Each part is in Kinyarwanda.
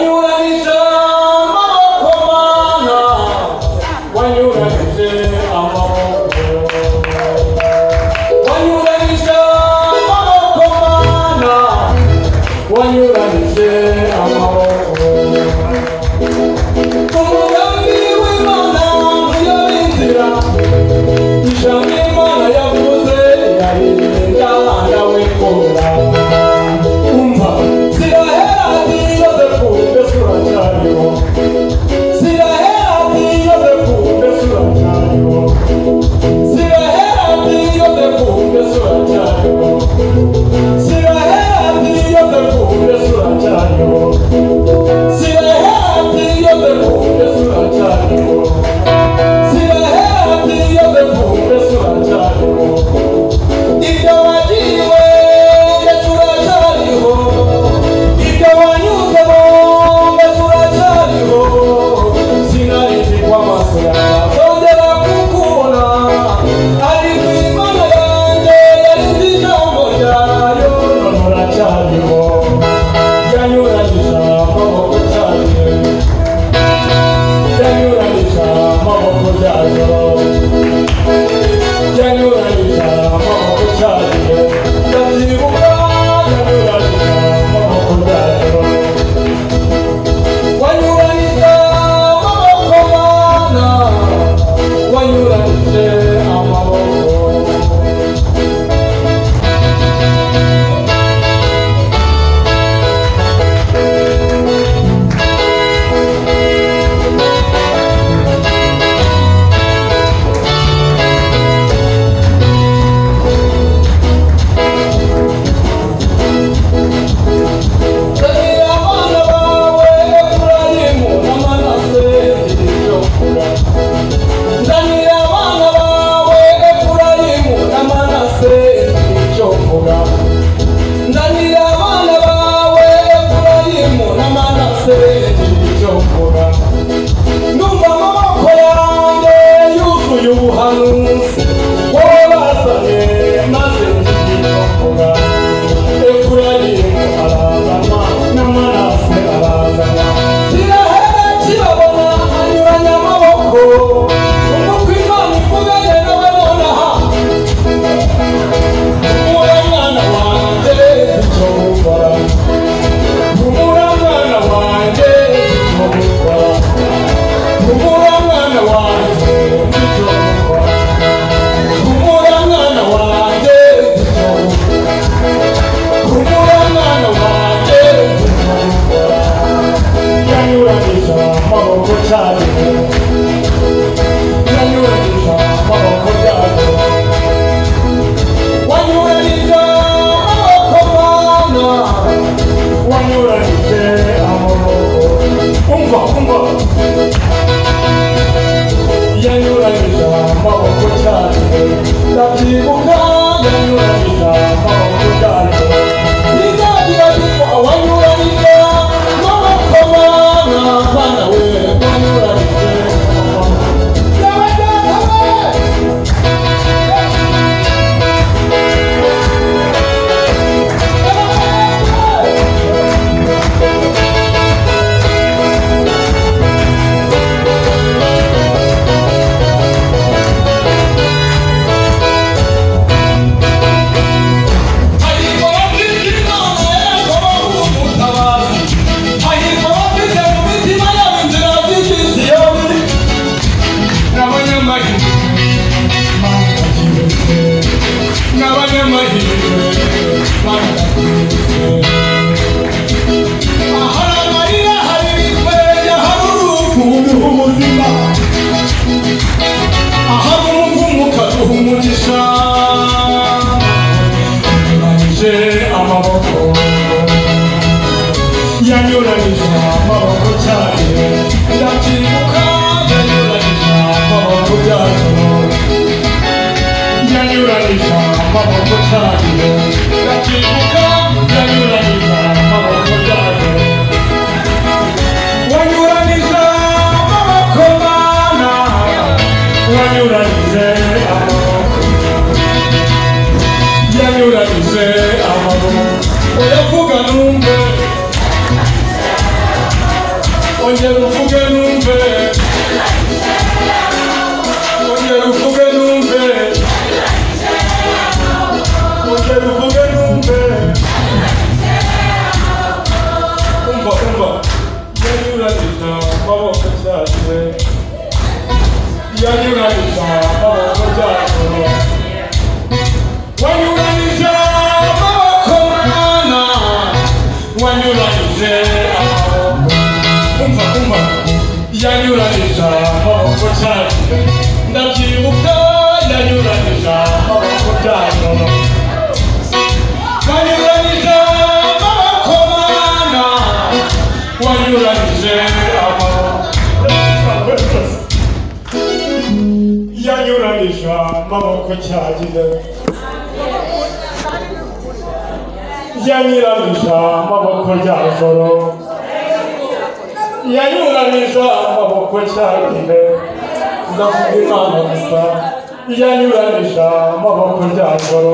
Wanyuranije amaboko Mana, wanyuranije amaboko. Wanyuranije amaboko Mana, wanyuranije amaboko. Umugambi w'Imana ntuyoba inzira, ijambo Imana yavuze irarinda ndawikura. Umva zirahera ati Yozefu mbese uracyariho, zirahera ati Yozefu mbese uracyariho, zirahera ati Yozefu mbese uracyariho, zirahera ati Yozefu mbese uracyariho, zirahera ati Yozefu mbese uracyariho, zirahera ati Yozefu mbese uracyariho. Ibyo wagiriwe mbese uracyariho, ibyo wanyuzemo mbese uracyariho. Sinari nzi ko amaso yanjye azongera kukubona, ariko Imana yanjye yari nzi ijambo ryayo, none uracyariho. Yanyuranyije amaboko cyane, yanyuranyije amaboko byayo, yanyuranyije amaboko cyane, ndabyibuka yanyuranyije amaboko byayo. Wanyuranyije amaboko Mana, wanyuranyije amaboko. Nzanira abana bawe Efurayimu na Manase icyo mvuga. Nzanira abana bawe Efurayimu na Manase icyo mvuga. Nzanira abana bawe Efurayimu na Manase icyo mvuga. Ndumva amaboko yanjye yuzuye ubuhanuzi, wowe bazanye maze ngire icyo mvuga. Efurayimu arazanwa na Manase arazanwa, zirahera kibabona anyuranya amaboko. Umutwe Imana ivuganye nawe nonaha, humura mwana wanjye icyo gukora, humura mwana wanjye icyo gukora, humura mwana wanjye icyo gukora, humura mwana wanjye icyo gukora, humura mwana wanjye icyo gukora. Yanyuranyije amaboko cyane, yanyuranyije amaboko cyane, wanyuranyije amaboko Mana, wanyuranyije amaboko. Umva, umva, yanyuranyije amaboko cyane, ndabyibuka yanyuranyije amaboko cyane. Bizagira bitwa wanyuranyije amaboko Mana, Mana we wanyuranyije amaboko. Yewe data we! Hahirwa abafite Imana Yakobo umutabazi, hahirwa abafite mu mitima yabo inzira z'Isiyoni. N'abanyamahirwe barabyibutse, n'abanyamahirwe barabyibutse. Ahari amarira hari ibitwenge, ahari urupfu uduha ubuzima, ahari umuvumo ukaduha umugisha. Yanyuranyije amaboko, yanyuranyije amaboko cyane, ndabyibuka yanyuranyije amaboko byacu, yanyuranyije amaboko cyane, ndabyibuka yanyuranyije amaboko byacu. Wanyuranyije amaboko Mana, wanyuranyije amaboko, yanyuranyije amaboko. Oyavuga numve. Ongera uvuge numve, ongera uvuge numve, ongera uvuge numve. Umva, umva, yanyuranije amaboko cyaje, yanyuranije amaboko cyaje, wanyuranije amaboko mana, wanyuranije amaboko. Umva, umva, yanyuranije amaboko cyaje, ndabyibuka, yanyuranije amaboko cyaje, wanyuranije amaboko mana, wanyuranije amaboko, yanyuranije amaboko cyagize, yanyuranije amaboko rya joro, yanyuranije amaboko cyagize, ndavuga Imana gusa, yanyuranije amaboko rya joro,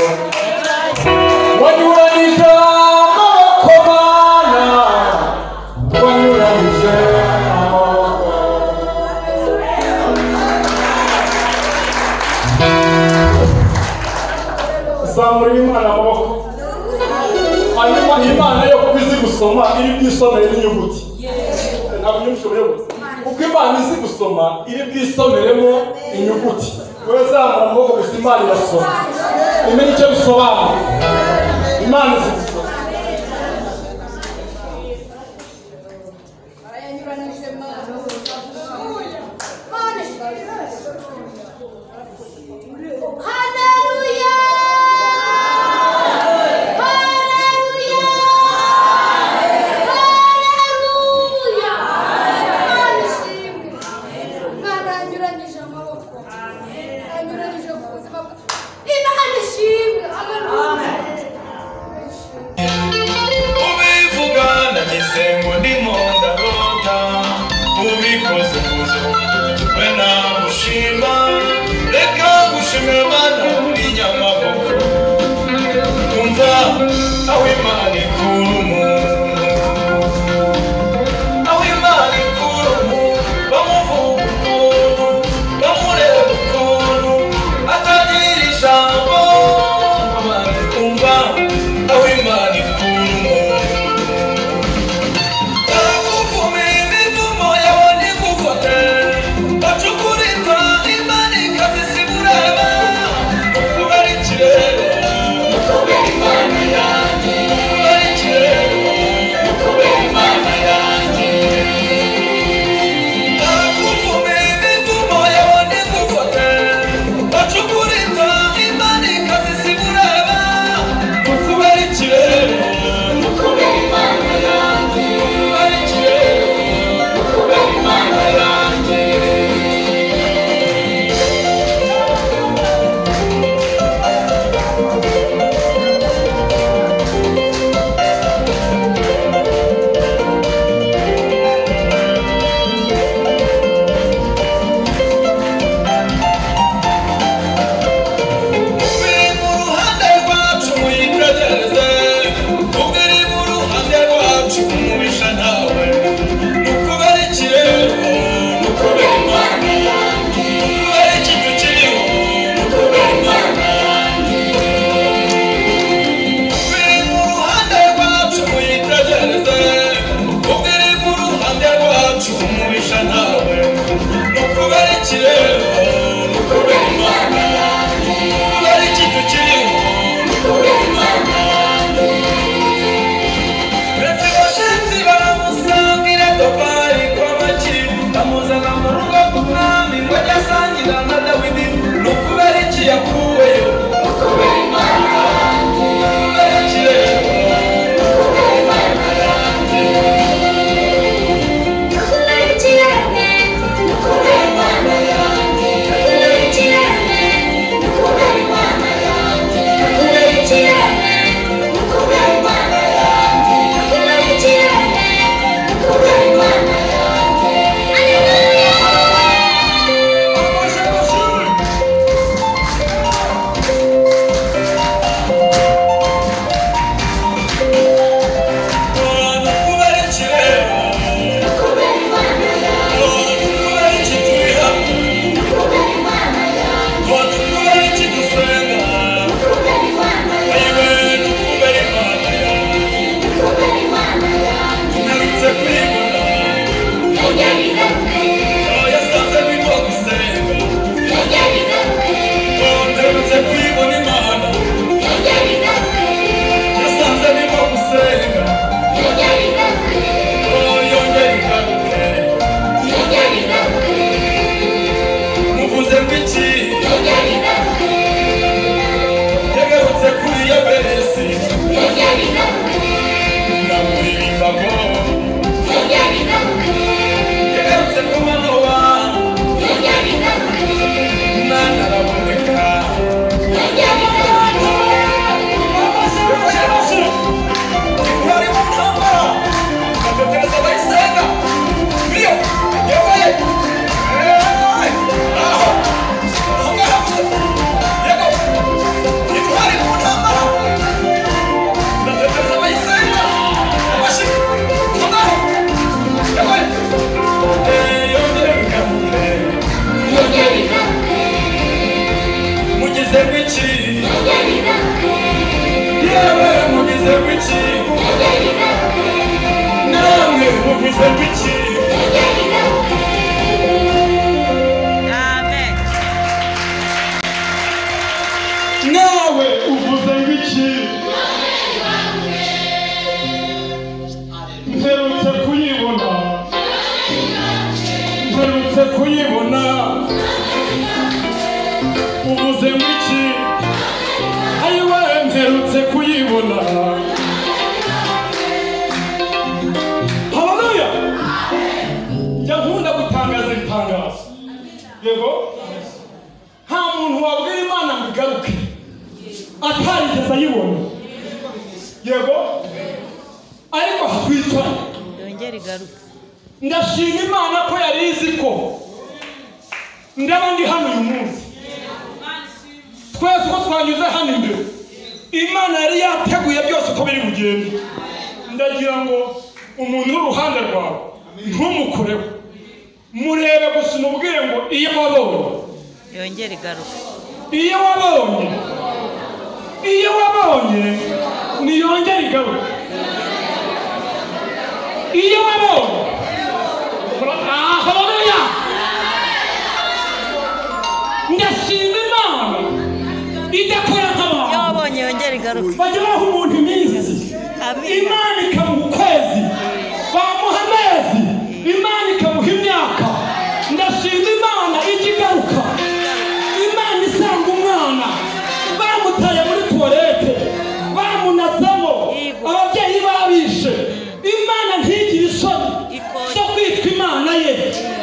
wanyuranije amaboko mana, wanyuranije amaboko. Zamura Imana amaboko. Hanyuma Imana yo kuko izi gusoma iri bwisomere n'inyuguti. Ntabwo nyumushoboye gusa. Kuko Imana izi gusoma iri bwisomeremo inyuguti. Wowe zamura amaboko gusa, Imana irasoma. Imenye icyo bisobanura. Imana izi gusoma. Hallelujah! Hallelujah! Hallelujah! Imana ishimwe. Imana yanyuranyije amaboko. Yanyuranyije ku buzima bwa. Imana ishimwe. Hallelujah. Ubivuga nagize ngo ndimo ndarota, ubikoze we nagushima, reka gushimira Imana uri nyamaboko. Umva aho Imana ikura umuntu, aho Imana ikura umuntu, bamuvuga ukuntu, bamureba ukuntu, atagira ijambo. Abandi umva aho Imana ikura umuntu. Barakuvuma imivumo yawe ntigufate, bacukurika Imana ikazisibureba. Ukubera ikirere, ukubera Imana yanjye, ukubera ikirere, ukubera Imana yanjye. Barakuvuma imivumo yawe ntigufate, bacukurika Imana ikazisibureba. Ukubera ikirere, ukubera Imana yanjye, ukubera ikirere, ukubera Imana yanjye. Uri mu ruhande rwacu muyitegereze, uri mu ruhande rwacu umubisha ntawe. Nukubera ikirere, nukubera Imana yanjye, nukubera ikintu kiriho, nukubera Imana yanjye. Uri mu ruhande rwacu muyitegereze, uri mu ruhande rwacu umubisha ntawe. Nukubera ikirere, nukubera Imana yanjye, nukubera ikintu kiriho, nukubera Imana yanjye. Mefiboshethi baramusangira Dofari kwa Makiri, bamuzana mu rugo rw'umwami ngo ajye asangira na Dawidi. Nukubera iki yakuweyo? Nukubera Imana yanjye, nukubera iki rero? Nukubera Imana yanjye. Nukubera ikirere, nukubera Imana yanjye. Namaze kuyibona. Haleluya. Njya nkunda gutangaza ibitangazo. Yego, nta muntu wabwira Imana ngo igaruke atarigeze ayibona. Yego, ariko twicara yongere igaruke. Ndashima Imana ko yari izi ko ndaba ndi hano uyu munsi. Twese uko twanyuze hano imbere, Imana yari yateguye byose uko biri bugende. Ndagira ngo umuntu w'uruhande rwawe ntumukoreho, murebe gusa umubwire ngo iyo wabonye yongere igaruke. Iyo wabonye, iyo wabonye niyongere igaruke. Iyo wabonye. Haleluya. Ndashima Imana idakora nk'abantu. Iyo wabonye yongere igaruke. Bajya baha umuntu iminsi, Imana ikamuha ukwezi, bamuha amezi, Imana ikamuha imyaka. Ndashima Imana ijya igaruka. Imana isanga umwana bamutaye muri tuwarete, bamunazemo, ababyeyi babishe. Imana ntigire isoni zo kwitwa Imana ye,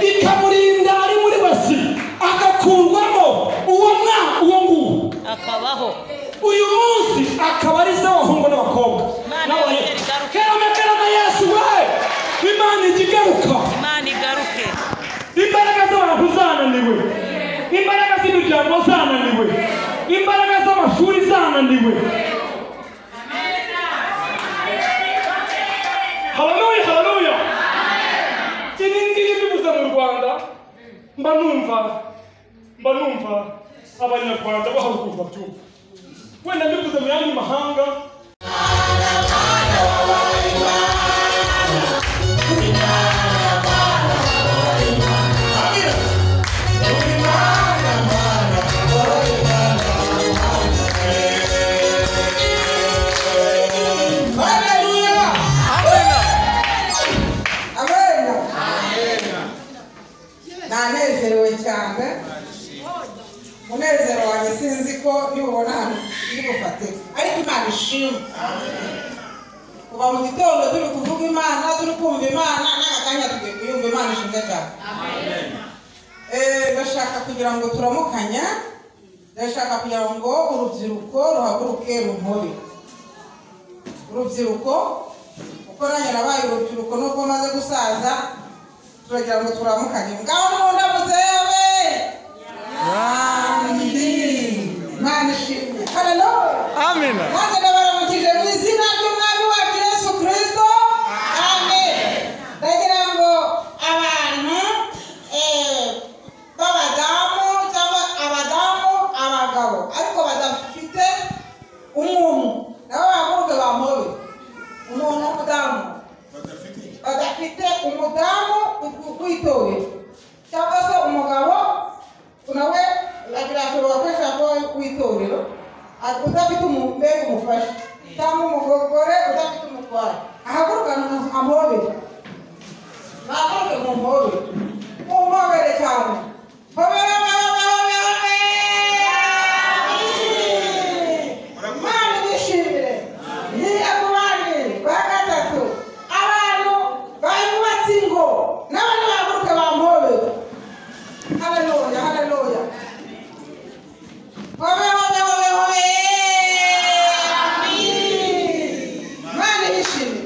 ikamurinda ari muri basi, agakurwamo uwo mwana uwo nguwo akabaho. Uyu munsi akaba ari se w'abahungu n'abakobwa. Kerame kerame Yesu we! Imana ijya igaruka. Imana igaruke. Imbaraga z'abantu zananiwe, imbaraga z'imiryango zananiwe, imbaraga z'amashuri zananiwe. Haleluya, haleluya. Ibi ngibi bivuze mu Rwanda, mba numva Abanyarwanda bahaguruka babyumva. Wenda mbivuze mu yandi mahanga. Nanezerewe cyane. Umunezero wanjye sinzi ko niwubona hano ndibufate, ariko Imana ishimwe. Kuva mu gitondo turi kuvuga Imana, turi kumva Imana, n'aka kanya tugiye kuyumva. Imana ishimwe cyane. Ndashaka kugira ngo turamukanya, ndashaka kugira ngo urubyiruko ruhaguruke rumpobe. Urubyiruko, kuko nanjye nabaye urubyiruko nubwo maze gusaza, turagira ngo turamukanye. Ngaho mundamutse yewe. Imana ishimwe. Haleluya. Amen. Nanjye ndabaramukije mu izina ry'Umwami wacu Yesu Kristo. Amen. Ndagira ngo abantu b'abadamu cyangwa abadamu abagabo ariko badafite umuntu, nabo bahaguruke bampobe. Umuntu w'umudamu badafite umudamu w'itorero cyangwa se umugabo nawe birashoboka ko ashaka w'itorero udafite mbega umufasha cyangwa umugore udafite umutware, ahaguruka amuhobere. Bahaguruke mu mpobere, mu mpobere cyane. Hobere, hobere, hobere. Imana ibishimire. Ngiye ku bandi ba gatatu, abantu bubatse ingo n'abandi bahaguruke bamuhobere. Haleluya, haleluya. Hobe, hobe, hobe, hobe. Imana ibishimire.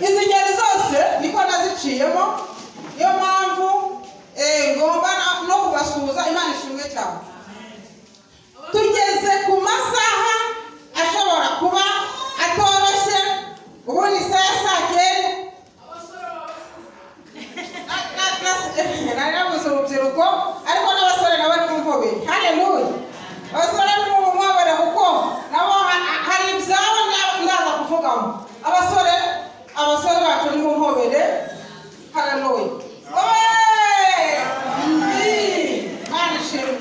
Izi ngeri zose niko naziciyemo, niyo mpamvu ngomba no kubasuhuza. Imana ishimwe cyane. Tugeze ku masaha ashobora kuba atoroshye. Ubundi isaha ya saa cyenda nari nabuze urubyiruko, ariko n'abasore nabo ni mu Haleluya. Abasore ni mu mpobere kuko nabo hari ibyabo ndaza kuvugamo. Abasore, abasore bacu ni mu mpobere. Haleluya. Imana ishimwe.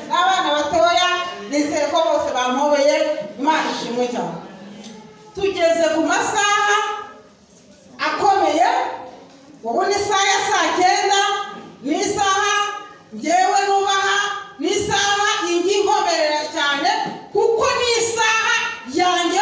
N'abana batoya nizere ko bose bampobeye. Imana ishimwe cyane. Tugeze ku masaha akomeye. Ubu ni isaha ya saa cyenda, ni isaha njyewe nubaha, ni isaha inginkomerera cyane, kuko ni isaha yanjye.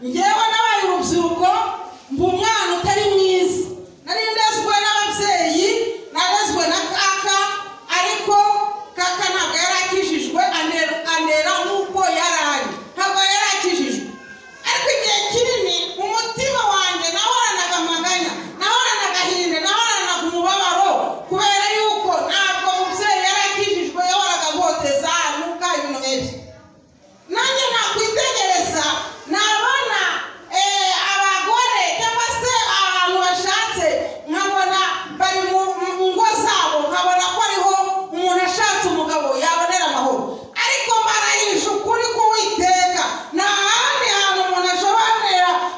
Njyewe nabaye urubyiruko mba umwana utari mwiza, nari ndezwe n'ababyeyi, narezwe na kaka, ariko kaka ntabwo yari akijijwe, anera nk'uko yari ari, ntabwo yari akijijwe. Ariko igihe kinini mu mutima wanjye nahoranaga amaganya, nahoranaga agahinda, nahoranaga umubabaro, kubera yuko ntabwo umubyeyi yari akijijwe, yahoraga agoteza nuka ibintu nk'ibyo. Nanjye nakwitegereza nabona abagore cyangwa se abantu bashatse, nkabona bari mu ngo zabo, nkabona ko ariho umuntu ashatse umugabo yabonera amahoro. Ariko marayije ukuri k'Uwiteka, nta handi hantu umuntu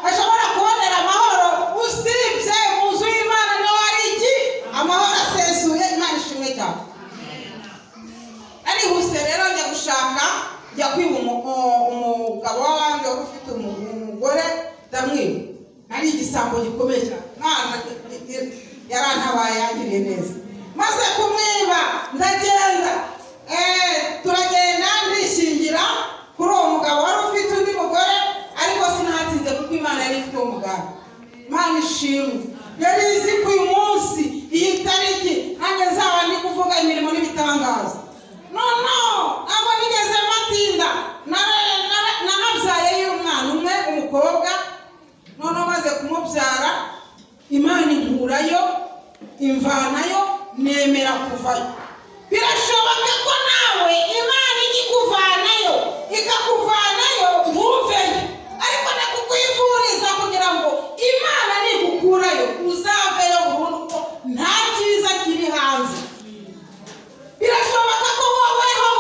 ashobora kubonera amahoro usibye mu nzu y'Imana. Niho hari iki? Amahoro asesuye. Imana ishimwe cyane. Narihuse rero njya gushaka, njya kwiba umugabo w'abandi wari ufite umugore, ndamwiba. Nari igisambo gikomeye cyane, Imana yarantabaye, yangiriye neza. Maze kumwiba ndagenda, turagenda ndishingira kuri uwo mugabo wari ufite undi mugore, ariko sinahatsinze kuko Imana yari ifite uwo mugabo. Imana ishimwe, yari izi ko uyu munsi iyi tariki nanjye nzaba ndi kuvuga imirimo n'ibitangaza. Noneho ntabwo nigeze matinda, nanabyaye umwana umwe umukobwa. Noneho maze kumubyara Imana inkurayo, imvanayo, nemera kuvayo. Birashoboka ko nawe Imana ijya ikuvanayo, ikakuvanayo ntuveyo, ariko nakukwifuriza kugira ngo Imana nigukurayo uzaveyo burundu, kuko nta cyiza kiri hanze. Birashoboka ko woweho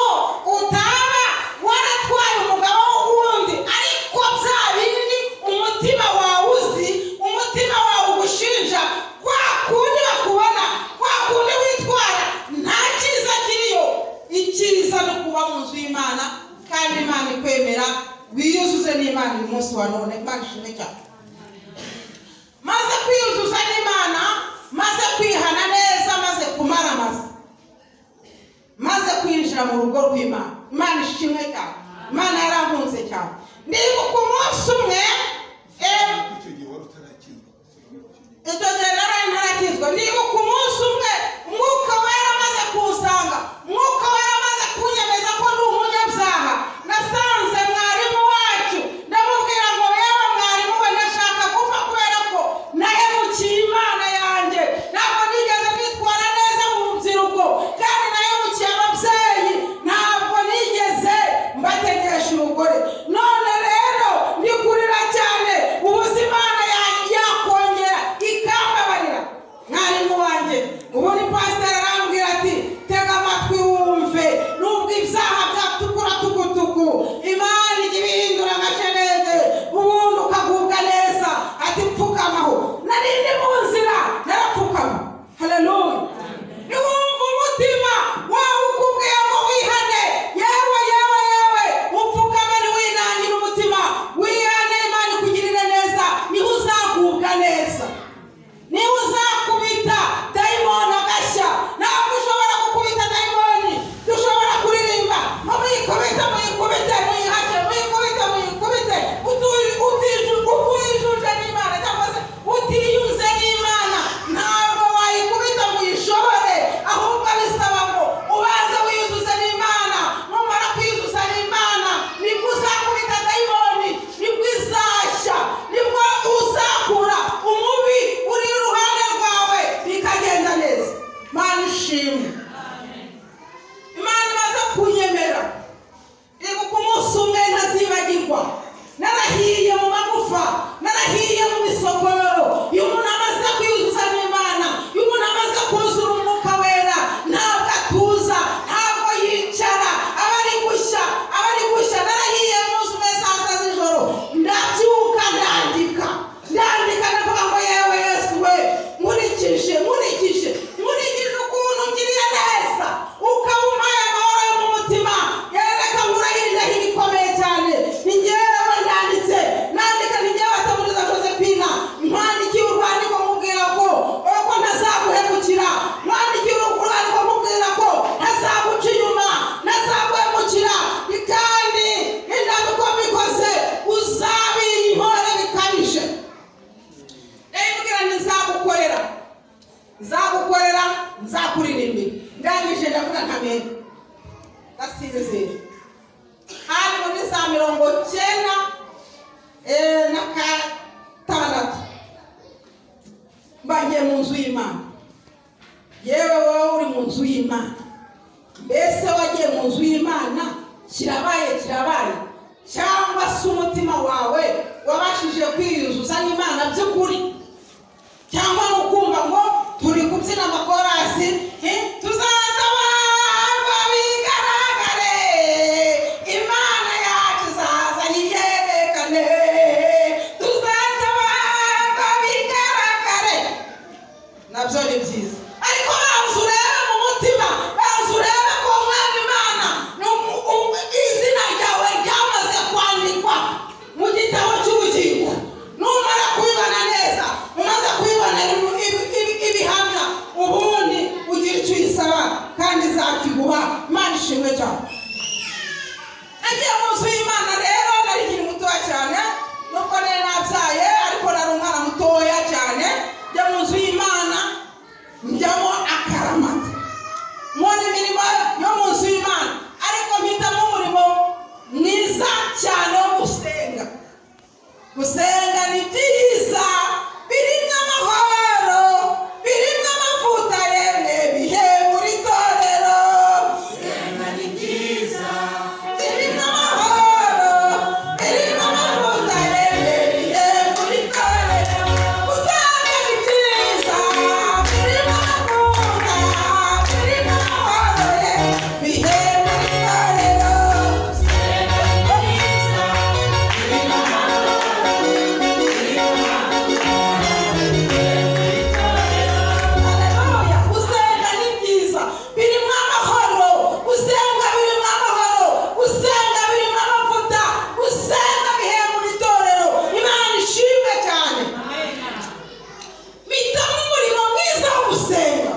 utaba waratwaye umugabo w'uwundi, ariko bya bindi umutima wawe uzi, umutima wawe ugushinja, kwa kundi bakubona, kwa kundi witwara, nta cyiza kiriyo. Icyiza ni ukuba mu nzu y'Imana, kandi Imana ikwemera, wiyuzuze n'Imana uyu munsi wa none. Imana ishimwe cyane. Maze kwiyuzuza n'Imana, maze kwihana neza, maze kumaramaza, maze kwinjira mu rugo rw'Imana. Imana ishimwe cyane. Imana yarankunze cyane. Ndibuka umunsi umwe, Icyo gihe wari utarakizwa. Icyo gihe nari ntarakizwa. Ndibuka umunsi umwe umwuka wera amaze kunsanga, umwuka wera amaze kunyemeza ko ndi umunyabyaha. Nasanze mwarimu wacu, ndamubwira ngo yewe mwarimu we, ndashaka gupfa kubera ko nahemukiye Imana yanjye, ntabwo nigeze nitwara neza mu rubyiruko, kandi nahemukiye ababyeyi, ntabwo nigeze mbategesha umugore. None rero ndikurira cyane, ubuzima Imana yakongera ikambabarira. Mwarimu wanjye ubu ni pasiteri, arambwira ati tega amatwi wumve, nubwo ibyaha byatukura tukutuku, Imana ijya ibihindura nka shenege, ubundi ukagubwa neza. Ati pfukamaho. Nari ndi mu nzira narapfukama. Haleluya. Niwumva umutima wawe ukubwiye ngo wihane, yewe yewe yewe, upfukame, ntiwinangire umutima, wihane, Imana ikugirire neza, niho uzagubwa neza, niba uzakubita dayimoni agashya. Ntabwo ushobora gukubita dayimoni, dushobora kuririmba ngo muyikubite, muyikubite, muyihashe, muyikubite, muyikubite, utijuje n'Imana cyangwa se utiyunze n'Imana, ntabwo wayikubita ngo uyishore. Ndangije ndavuga nkamera ndasinzira. Hari muri za 96 mbagiye mu nzu y'Imana. Yewe wowe uri mu nzu y'Imana, mbese wagiye mu nzu y'Imana kirabaye kirabaye, cyangwa se umutima wawe wabashije kwiyuzuza n'Imana by'ukuri, cyangwa ukumva ngo turi kubyina amakorasi tuzatabarwa bigaragare, Imana yacu izaza yiyerekane, tuzatabarwa bigaragare. Nabyo ni byiza, ariko banza urebe mu mutima, banza urebe ko Umwami Imana izina ryawe ryamaze kwandikwa mu gitabo cy'ubugingo. Numara kubibona neza, umaze kubibona ibihamya, ubundi ugira icyo uyisaba kandi izakiguha. Imana ishimwe cyane. Nagiye mu nzu y'Imana rero nari nkiri mutoya cyane, nubwo nari nabyaye ariko nari umwana mutoya cyane. Njya mu nzu y'Imana njyamo akaramata, nkora imirimo yo mu nzu y'Imana, ariko mpitamo umurimo mwiza cyane wo gusenga. Gusenga ni byiza, birimo amahoro, birimo amavuta, yemwe bihemura itorero. Gusenga ni byiza, birimo amahoro, birimo amavuta, yemwe bihemura itorero. Gusenga ni byiza, birimo amavuta, birimo amahoro, yemwe bihemura itorero. Gusenga ni byiza, birimo amahoro, Haleluya. Gusenga ni byiza, birimo amahoro. Gusenga birimo amahoro, gusenga birimo amavuta, gusenga bihemura itorero. Imana ishimwe cyane. Mpitamo umurimo mwiza wo gusenga.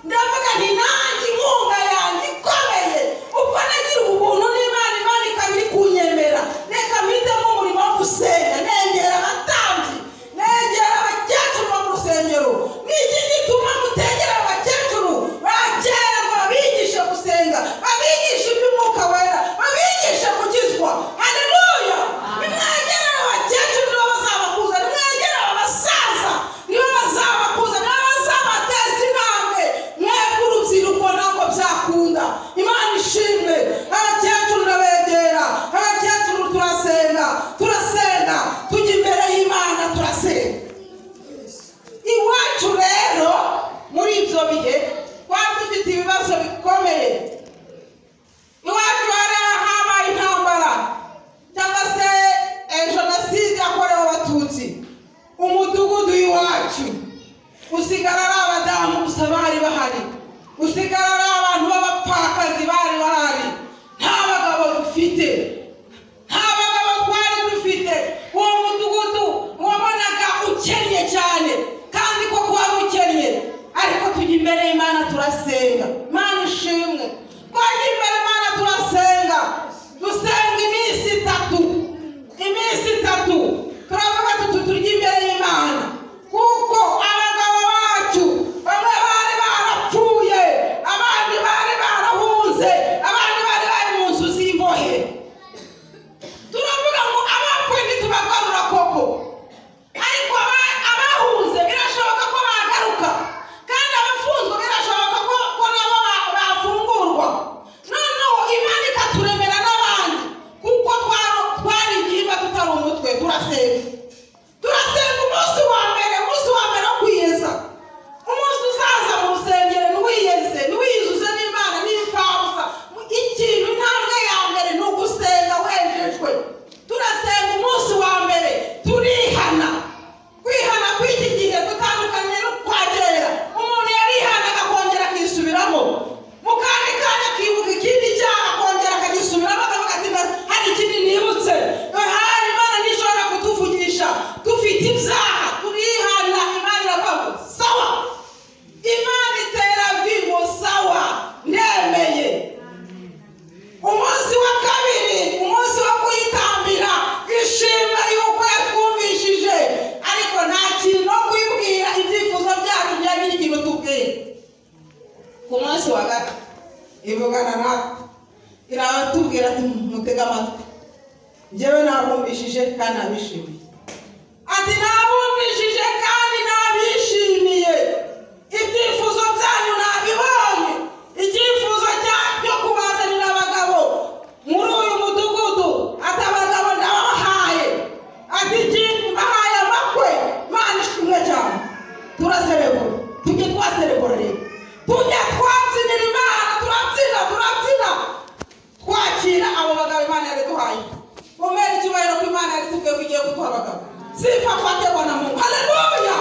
Ndavuga nti nanjye inkunga yanjye ikomeye, ubwo nagira ubuntu n'Imana, Imana ikaba iri kunyemera, reka mpitemo umurimo wo gusenga. Negera abatambyi, negera abakecuru bo mu rusengero. Niki gituma mutegera abakecuru ba kera ngo babigishe gusenga, babigishe iby'umwuka wera, babigishe gukizwa? Haleluya. Nimwegera abakecuru nibo bazabakuza, nimwegera abasaza nibo bazabakuza, nibo bazabateza intambwe. Mwebwe urubyiruko ntabwo byakunda. Imana ishimwe. Abakecuru ndabegera, abakecuru turasenga, turasenga, tujya imbere y'Imana turasenga. Iwacu rero muri ibyo bihe twari dufite ibibazo bikomeye. Iwacu hari habaye intambara cyangwa se jenoside yakorewe Abatutsi. Umudugudu w'iwacu usigara ari abadamu gusa bari bahari, usigara ari abantu b'abapfakazi bari bahari, nta bagabo dufite, nta bagabo twari dufite. Uwo mudugudu wabonaga ukennye cyane, kandi koko wari ukennye, ariko tujya imbere y'Imana turasenga. Imana ishimwe. Twajya imbere y'Imana turasenga, dusenga iminsi itatu, iminsi itatu turavuga tuti turya imbere y'Imana, kuko abagabo bacu bamwe bari barapfuye, abandi munsi wa gatatu ivugana natwe iratubwira ati mutege amatwi, njyewe nabumvishije kandi nabishimiye. Ati nabumvishije kandi nabishimiye, ibyifuzo byanyu nabibonye, icyifuzo cyo kubazanira abagabo muri uyu mudugudu, ati abagabo ndabahaye, ati bahaye amakwe. Mana ishimwe cyane. Turaserebura, tujye twaserebura rero, tujye twabyinira Imana, turabyina turabyina twakira abo bagabo Imana yari duhaye. Umere icyubahiro ko Imana yari tubwiye ko igiye kuduha abagabo. Sifa kwake Bwana Mungu. Haleluya.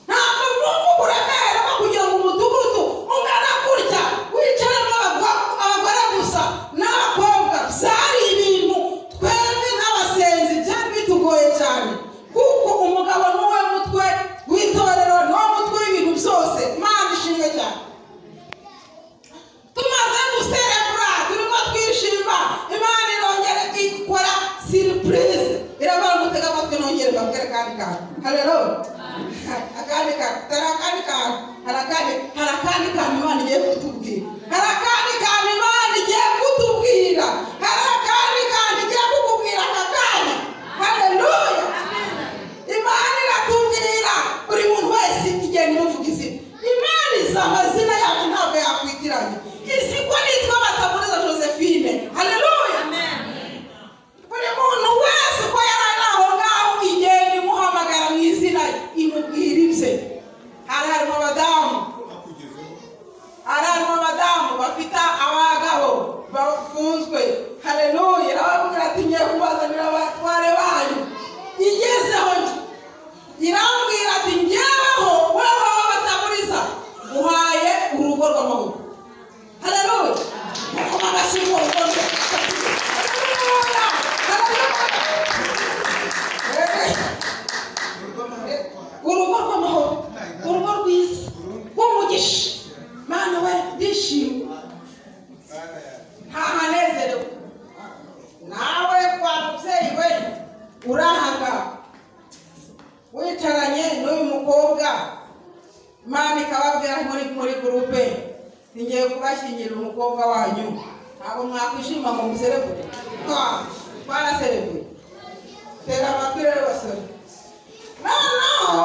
Ntabwo mwumva uburemere bwo kugira ngo umudugudu ungana gutya wicaremo abagore gusa n'abakobwa. Byari ibintu twebwe nk'abasenzi byari bitugoye cyane, kuko umugabo niwe mutwe w'itorero, niwo mutwe w'ibintu byose. Imana ishimwe cyane. Tumaze guserebura turimo twishima, Imana irongera ikora surprise, iravuga ngo tega amatwi nongere mbabwire akandi kantu. Haleluya. Akandi kantu, hari akandi kantu, hari akandi, hari akandi kantu Imana igiye kutubwira, hari akandi kantu Imana igiye kutubwira, hari akandi kantu igiye kukubwira aka kanya. Haleluya. Imana iratubwira buri muntu wese igenda imuvuga izina. Imana izi amazina yacu ntabwo yakwitiranya. Izi ko nitwa Batamuriza Josephine. Haleluya. Buri muntu wese uko yari ari aho ngaho igenda imuhamagara mu izina, imubwira ibye. Hari harimo abadamu, hari harimo abadamu bafite abagabo bafunzwe. Haleluya. Irababwira ati ngiye kubazanira abatware banyu. Igezeho irambwira ati njyeweho wewe Batamuriza uhaye urugo rw'amahoro. Haleluya. Mukoma amashyi mu rugo rwe. Haleluya. Haleluya. Urugo rw'amahoro, urugo rwiza rw'umugisha. Mana we, ndishimye, ntahanezerewe. Nawe kwa mubyeyi we urahaga wicaranye n'uyu mukobwa, Imana ikababwira muri gurupe ngiye kubashyingira umukobwa wanyu, ntabwo mwakwishima ngo muserebure. Twaraserebuye. Tera amatwi rero basore. Noneho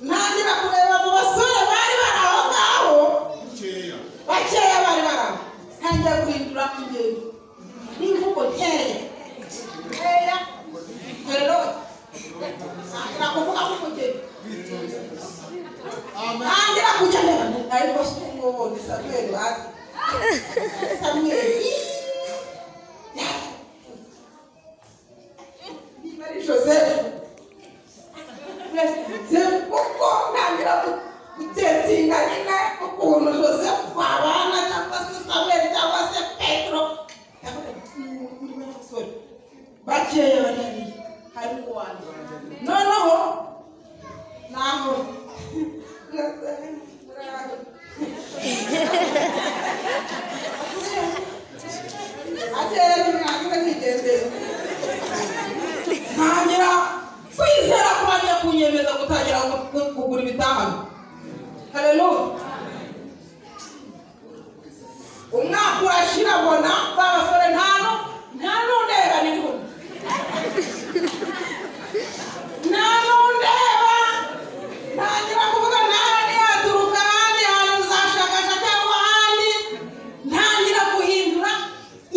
ntangira kureba mu basore bari bari aho ngaho, bakeya bari bari aho, ntangira guhindura ingendo n'imvugo nkeya nkeya. Haleluya. Ntangira kuvuga nk'umugeni, ntangira kujya ndeba, ariko si ngubu ni Samweli bazi. Samweli niba ari Joseph, kuko ntangira gutetsinga nyine ukuntu Joseph twabana, cyangwa se Samweli cyangwa se Petero. Bakeya bari hariya, harimo uwanjye. Noneho naho ntangira kwizera ko bagiye kunyemeza gutangira kugura ibitahano. Haleluya. Umwaka urashira mbona ba basore nta n'undeba niriho, nta n'undeba. Ntangira kuvuga nawe ntiyaturuka ahandi hantu uzashakasha cyangwa ahandi. Ntangira guhindura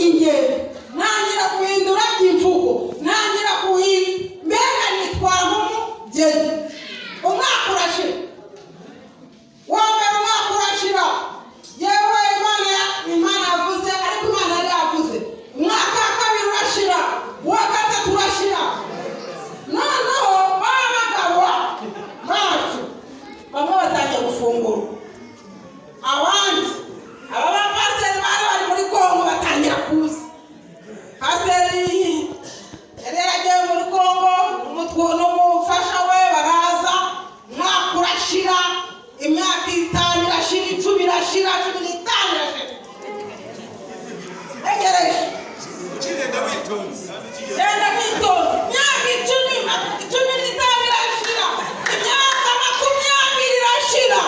ingendo, ntangira guhindura imvugo, ntangira guhindura, mbega nitwara nk'umugeni. Umwaka urashira, wa mbere umwaka urashira, yewe Imana yavuze, ariko Imana yari yavuze. Umwaka wa kabiri urashira, uwa gatatu urashira. Noneho ba bagabo bacu bamwe batangiye gufungura, abandi aba bapasiteri bari bari muri Kongo batangira kuza. Pasiteri yari yaragiye muri Kongo n'umufasha we baraza. Umwaka urashira, imyaka 5 irashira, 10 irashira, 15 irashira. Ntegereje genda witonze. Imyaka 10, 15 irashira, imyaka 20 irashira.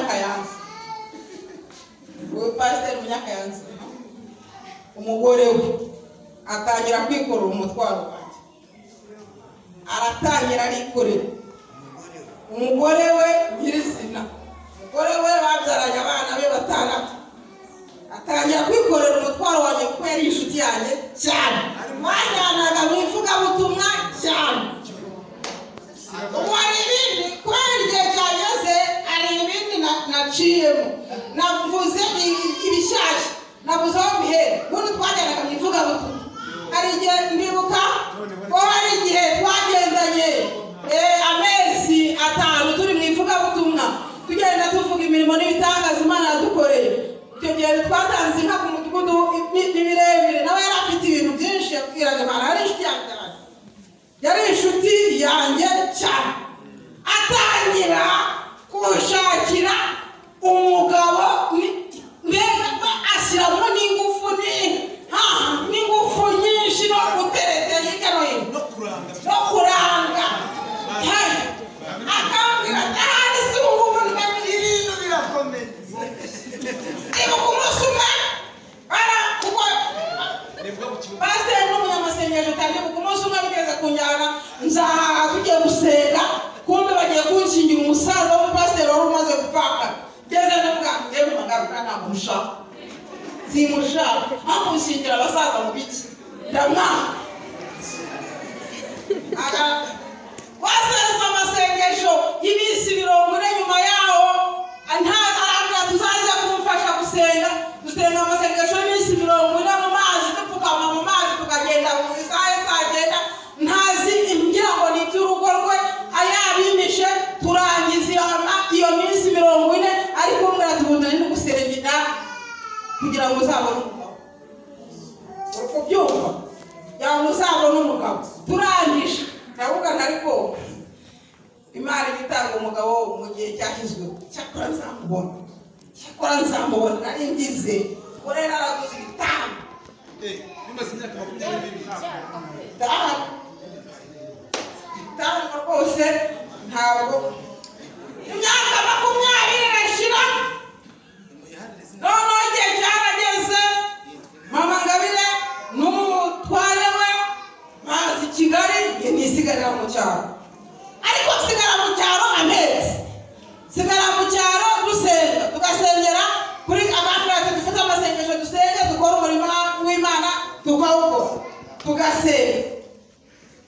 Munyakayanza, uwo pasiteri Munyakayanza, umugore we atangira kwikorera umutwaro wanjye, aratangira arikorera umugore we nyirizina, umugore we babyaranye abana be batandatu, atangira kwikorera umutwaro wanjye kuko yari inshuti yanjye cyane, bajyanaga mu ivugabutumwa cyane. Ubu hari ibindi kubera igihe cyageze, hari ibindi naciyemo, navuze ibishyashya, nabuze aho mbihera. Ubundi twajyanaga mu ivugabutumwa, hari igihe ndibuka ko hari igihe twagendanye amezi 5 turi mu ivugabutumwa, tugenda tuvuga imirimo n'ibitangaza Imana yadukoreye. Icyo gihe twatanze inka ku mudugudu ni birebire, nawe yari afite ibintu byinshi yabwiraga Imana, yari inshuti yanjye cyane, yari inshuti yanjye cyane. Atangira kunshakira umugabo, mbega ashyiramo n'ingufu n'ingufu nyinshi no gutereta hirya no hino no kuranga, akambwira ati ahari si ubu ibintu birakomeye. Ndibuka umunsi umwe kuko pasiteri n'umunyamasengesho kandi ndibuka umunsi umwe bigeze kunjyana nzahaha tugiye gusenga, kumbe bagiye kunshingira umusaza w'umupasiteri wari umaze gupfaka. Ngeze ndavuga ngewe magaruka ntabwo mushaka, simushaka, aho kunshingira abasaza mu biki ndamwanga. Twasenze amasengesho y'iminsi 40, nyuma yaho arambwira tuzaze kumufasha gusenga. Dusenga amasengesho y'iminsi 40 mu mazi, dupfukama mu mazi, tukagenda mu isaha saa 9, ntazi ngira ngo ni iby'urugo rwe ayabimishe. Turangiza iyo minsi 40, ariko umwe tubundanye no gusengera kugira ngo uzabone umugabo. Uri kubyumva? Kugira ngo uzabone umugabo. Turangije ndavuga ariko Imana itanga umugabo mu gihe cyashyizweho, cyakora nzamubona, cyakora nzamubona, nari mbize ubwo rero naraguze ibitanu bimaze imyaka 22. Itanu rwose, ntabwo imyaka 20 irashira. Noneho igihe cyarageze, mama Ngabire n'umutware we baza i Kigali, njye nisigarira mu cyaro, ariko nsigara mu cyaro amezi, nsigara mu cyaro dusenga, tugasengera kuri abafurate, dufite amasengesho dusenga, dukora umurimo w'Imana tukawukora, tugasenga.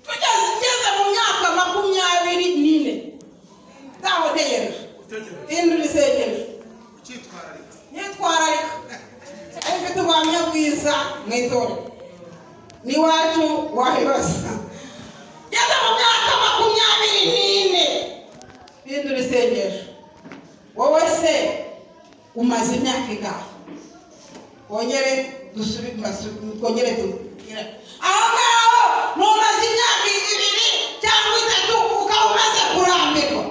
Tugeze mu myaka 24 ntaho ntegereje indi isengesho nyitwararika, ufite ubuhamya bwiza mu itorero n'iwacu wabibaza. Ngeze mu myaka 24 bindura isengesho. Wowe se umaze imyaka ingahe? Wongere twongere tubwire aho ngaho, ntumaze imyaka 2 cyangwa 3 ukaba umaze kurambirwa.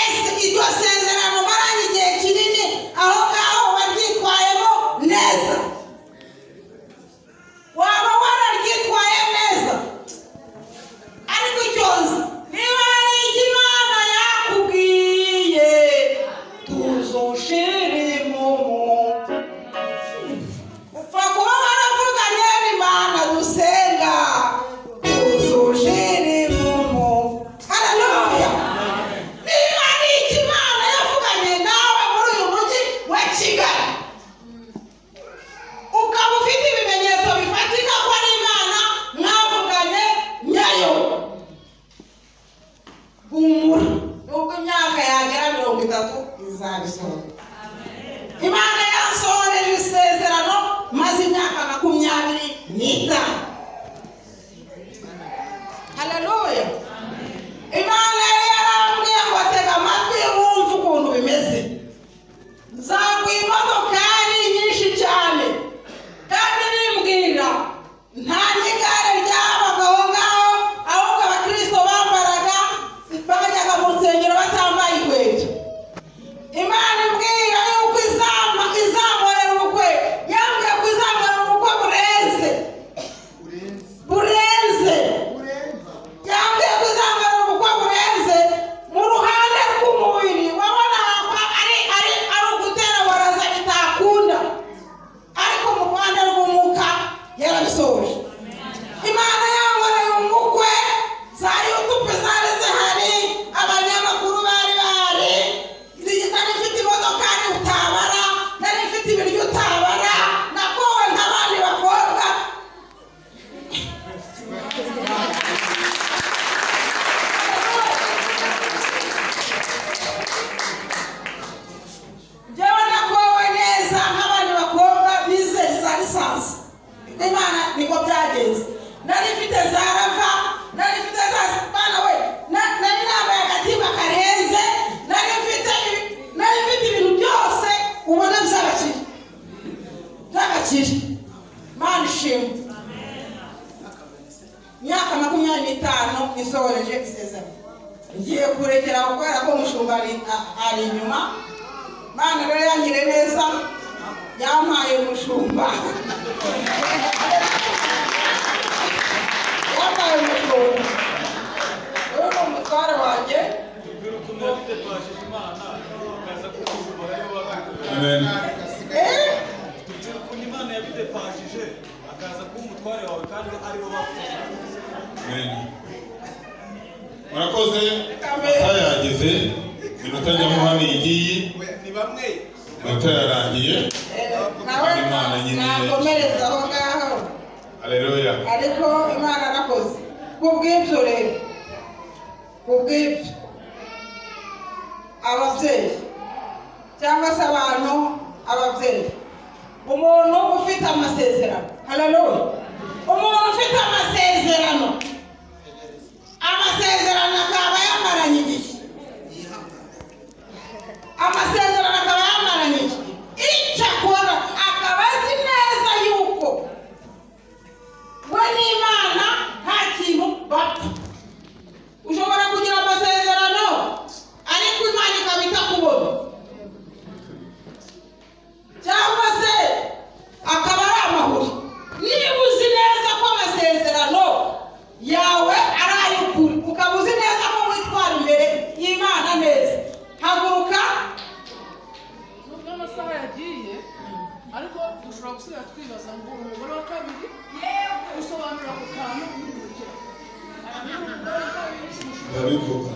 Ese iryo sezerano maranye igihe kinini, aho ngaho waryitwayemo neza? Waba wararyitwaye neza? Ariko icyo nzi, niba hari icyo Imana yakubwiye, tuzoshire mu upfa kuba waravuganye n'Imana dusenga. 25 isohoreje isezerano. Ngiye kurekera kubera ko umushumba ari inyuma. Mana rero yangire neza, yampaye umushumba. Yampaye umushumba. Uyu ni umutware wanjye. Amen. Imana yabidepashije akaza kuba umutware wawe kandi aribo bagufasha. Amen. Murakoze, amasaha yageze, iminota njyamo hano igiye, ni bamwe iminota yarangiye. Nawe Imana nyine nakomereza aho ngaho. Haleluya. Ariko Imana yarakoze. Kubw'ibyo rero, kubw'ibyo ababyeyi cyangwa se abantu ababyeyi, umuntu ufite amasezerano, haleluya, umuntu ufite amasezerano, amasezerano akaba yamaranye igihe, amasezerano akaba yamaranye igihe, icyo akora akaba azi neza yuko we n'Imana nta kintu bapfa. Ushobora kugira amasezerano ariko Imana ikaba itakubona, cyangwa se akaba ari amahuri. Niba uzi neza ko amasezerano yawe ari ay'ukuri, ukaba uzi neza ko witwara imbere y'Imana neza, haguruka. Nubwo amasaha yagiye, ariko dushobora gusubira twibaza ngo umugore wa kabiri usobanura ku kantu n'urugero. Umugore wa kabiri Ndabivuga.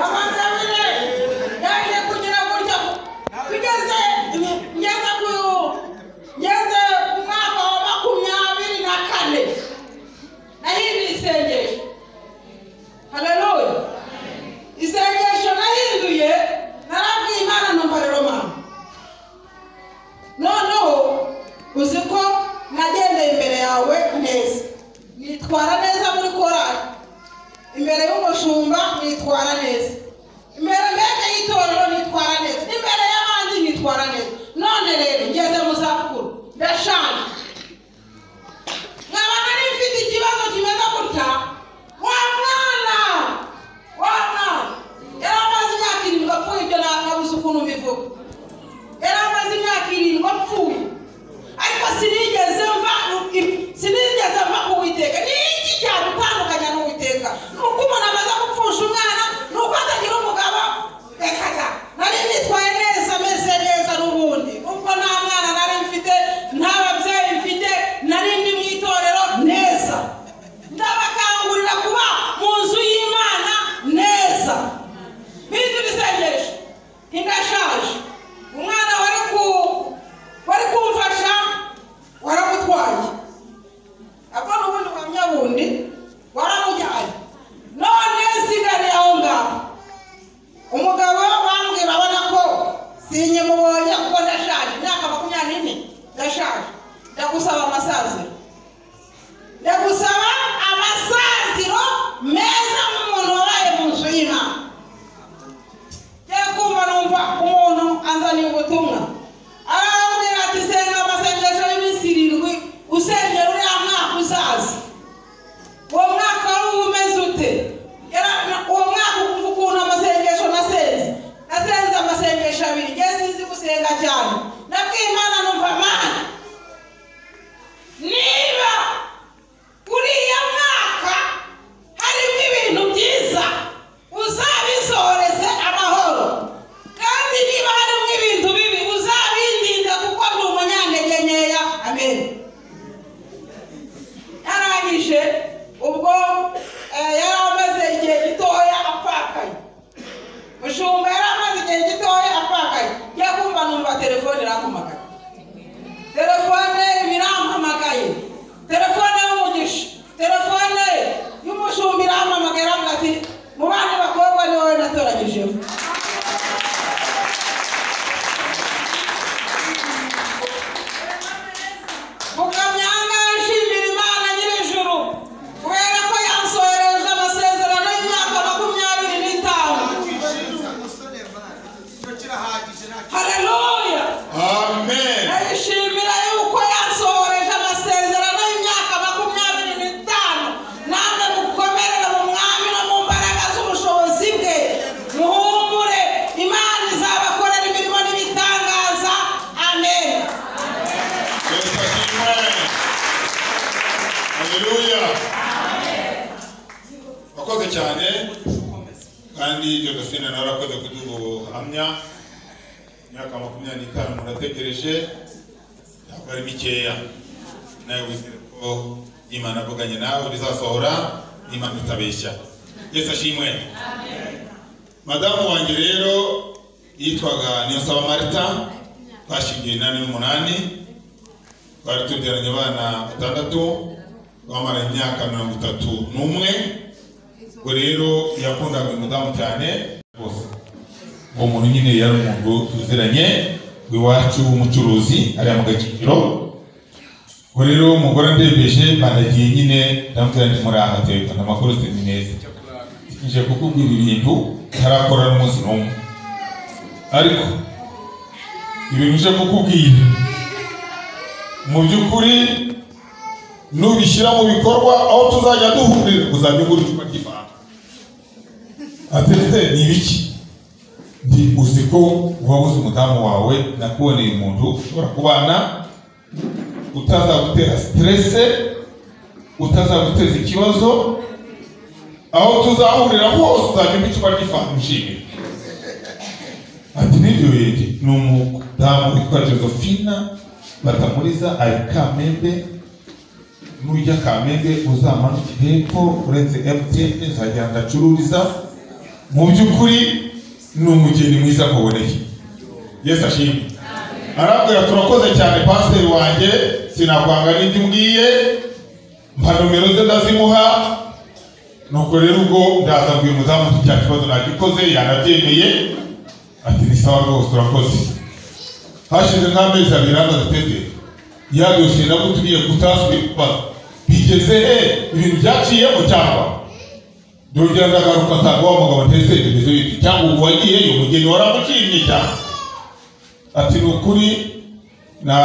Amazabire yaje kugira gutya tugeze ngeze ku mwaka wa 24 nahinduye isengesho. Haleluya. Isengesho nahinduye, narabwiye Imana numva rero mama, noneho uzi ko nagendeye imbere yawe neza, nitwara neza muri korali, imbere y'umushumba nitwara neza, imbere mbega y'itorero nitwara neza, imbere y'abandi nitwara neza. None rero ngeze mu zabukuru, ndashaje, nkaba nari mfite ikibazo kimeze gutya. Wa mwana yari amaze imyaka 7 apfuye, ibyo nabuze ukuntu mbivuga. Yari amaze imyaka 7 apfuye, ariko sinigeze mva ku Uwiteka. Ni iki cyagutandukanya n'Uwiteka? Ni uko umuntu amaze gupfusha umwana, ni uko atagira umugabo. Reka da, nari nitwaye neza, meze neza n'ubundi, ubwo nta mwana nari mfite, nta babyeyi mfite, nari ndi mu itorero neza. Ndabakangurira kuba mu nzu y'Imana neza. Mpindura isengesho, ndashaje, umwana wari kumfasha waramutwaye, akora ubundi buhamya bundi waramujyanye, none nsigariye aho ngaho. Umugabo bambwira abona ko sinyimubonye kuko ndashaje, imyaka 24 ndashaje. Ndagusaba amasaziro, ndagusaba amasaziro meza nk'umuntu wabaye mu nzu y'Imana. Ngiye kumva numva umuntu anzaniye ubutumwa, arambwira ati senga amasengesho y'iminsi 7 usengera uriya mwaka uzaza. Uwo mwaka wari umeze ute? Uwo mwaka ukumva ukuntu amasengesho nasenze amasengesho 2. Ngiye sinzi gusenga cyane, nabwiye Imana numva Mana, niba uriya mwaka harimo ibintu byiza uzabisohoreze amahoro, kandi niba harimo ibintu bibi uzabindinde kuko ndi umunyantege nkeya. Amen. Yarangije ubwo yari amaze igihe gitoya apfakaye, mushumba yari amaze igihe gitoya apfakaye. Ngiye kumva numva telefone irampamagara, Kandi Josephine nawe arakoze kuduha ubuhamya. Imyaka 25 umuntu ategereje ntabwo ari mikeya. Nawe wizere ko Imana avuganye nawe bizasohora, Imana itabeshya. Yesu ashimwe. Madamu wanjye rero yitwaga Niyonsaba Marita, twashyingiwe 88, twari tubyaranye abana 6, twamaranye imyaka 31. Ubwo rero yakundaga uyu mudamu cyane rwose. Uwo muntu nyine yari umuntu tuziranye w'iwacu w'umucuruzi ariya mu Gakingiro. Ubwo rero umugore andembeje banagiye nyine, ndamubwira nti muraha teka amakuru si meza, nje kukubwira ibintu ntarakora n'umunsi n'umwe, ariko ibintu nje kukubwira mu by'ukuri nubishyira mu bikorwa aho tuzajya duhurira uzajya ugura icupa ry'ifanta. Ati ese ni ibiki? Ndi uzi ko wabuze umudamu wawe, nakuboneye umuntu ushobora kubana utazagutera stress, utazaguteza ikibazo, aho tuzahurira hose uzajya ugura icupa ry'ifanta ushimire. Ati nibyo yenge ni umudamu witwa Josephine Batamuriza ari Kamembe, nujya Kamembe uzamanuke hepfo urenze MTN uzajya ndacururiza. Mu by'ukuri ni umugeni mwiza nkuboneye. Yesu ashimwe. Arambwira turakoze cyane pasiteri wanjye, sinakwanga n'ibyo umbwiye, mpa nomero ze ndazimuha. Nuko rero ubwo ndaza mbwira umudamu nti cya kibazo nagikoze, yanabyemeye. Ati ni sawa rwose urakoze. Hashize nk'amezi 2 amaze ateze ya dosiye nagutumiye kutasubiye kubaza bigeze he, ibintu byaciyemo cyangwa ndongera ndagaruka nsanga wa mugabo ntese bimeze bite, cyangwa ubu wagiyeyo umugeni waramushimye cyane. Ati ni ukuri na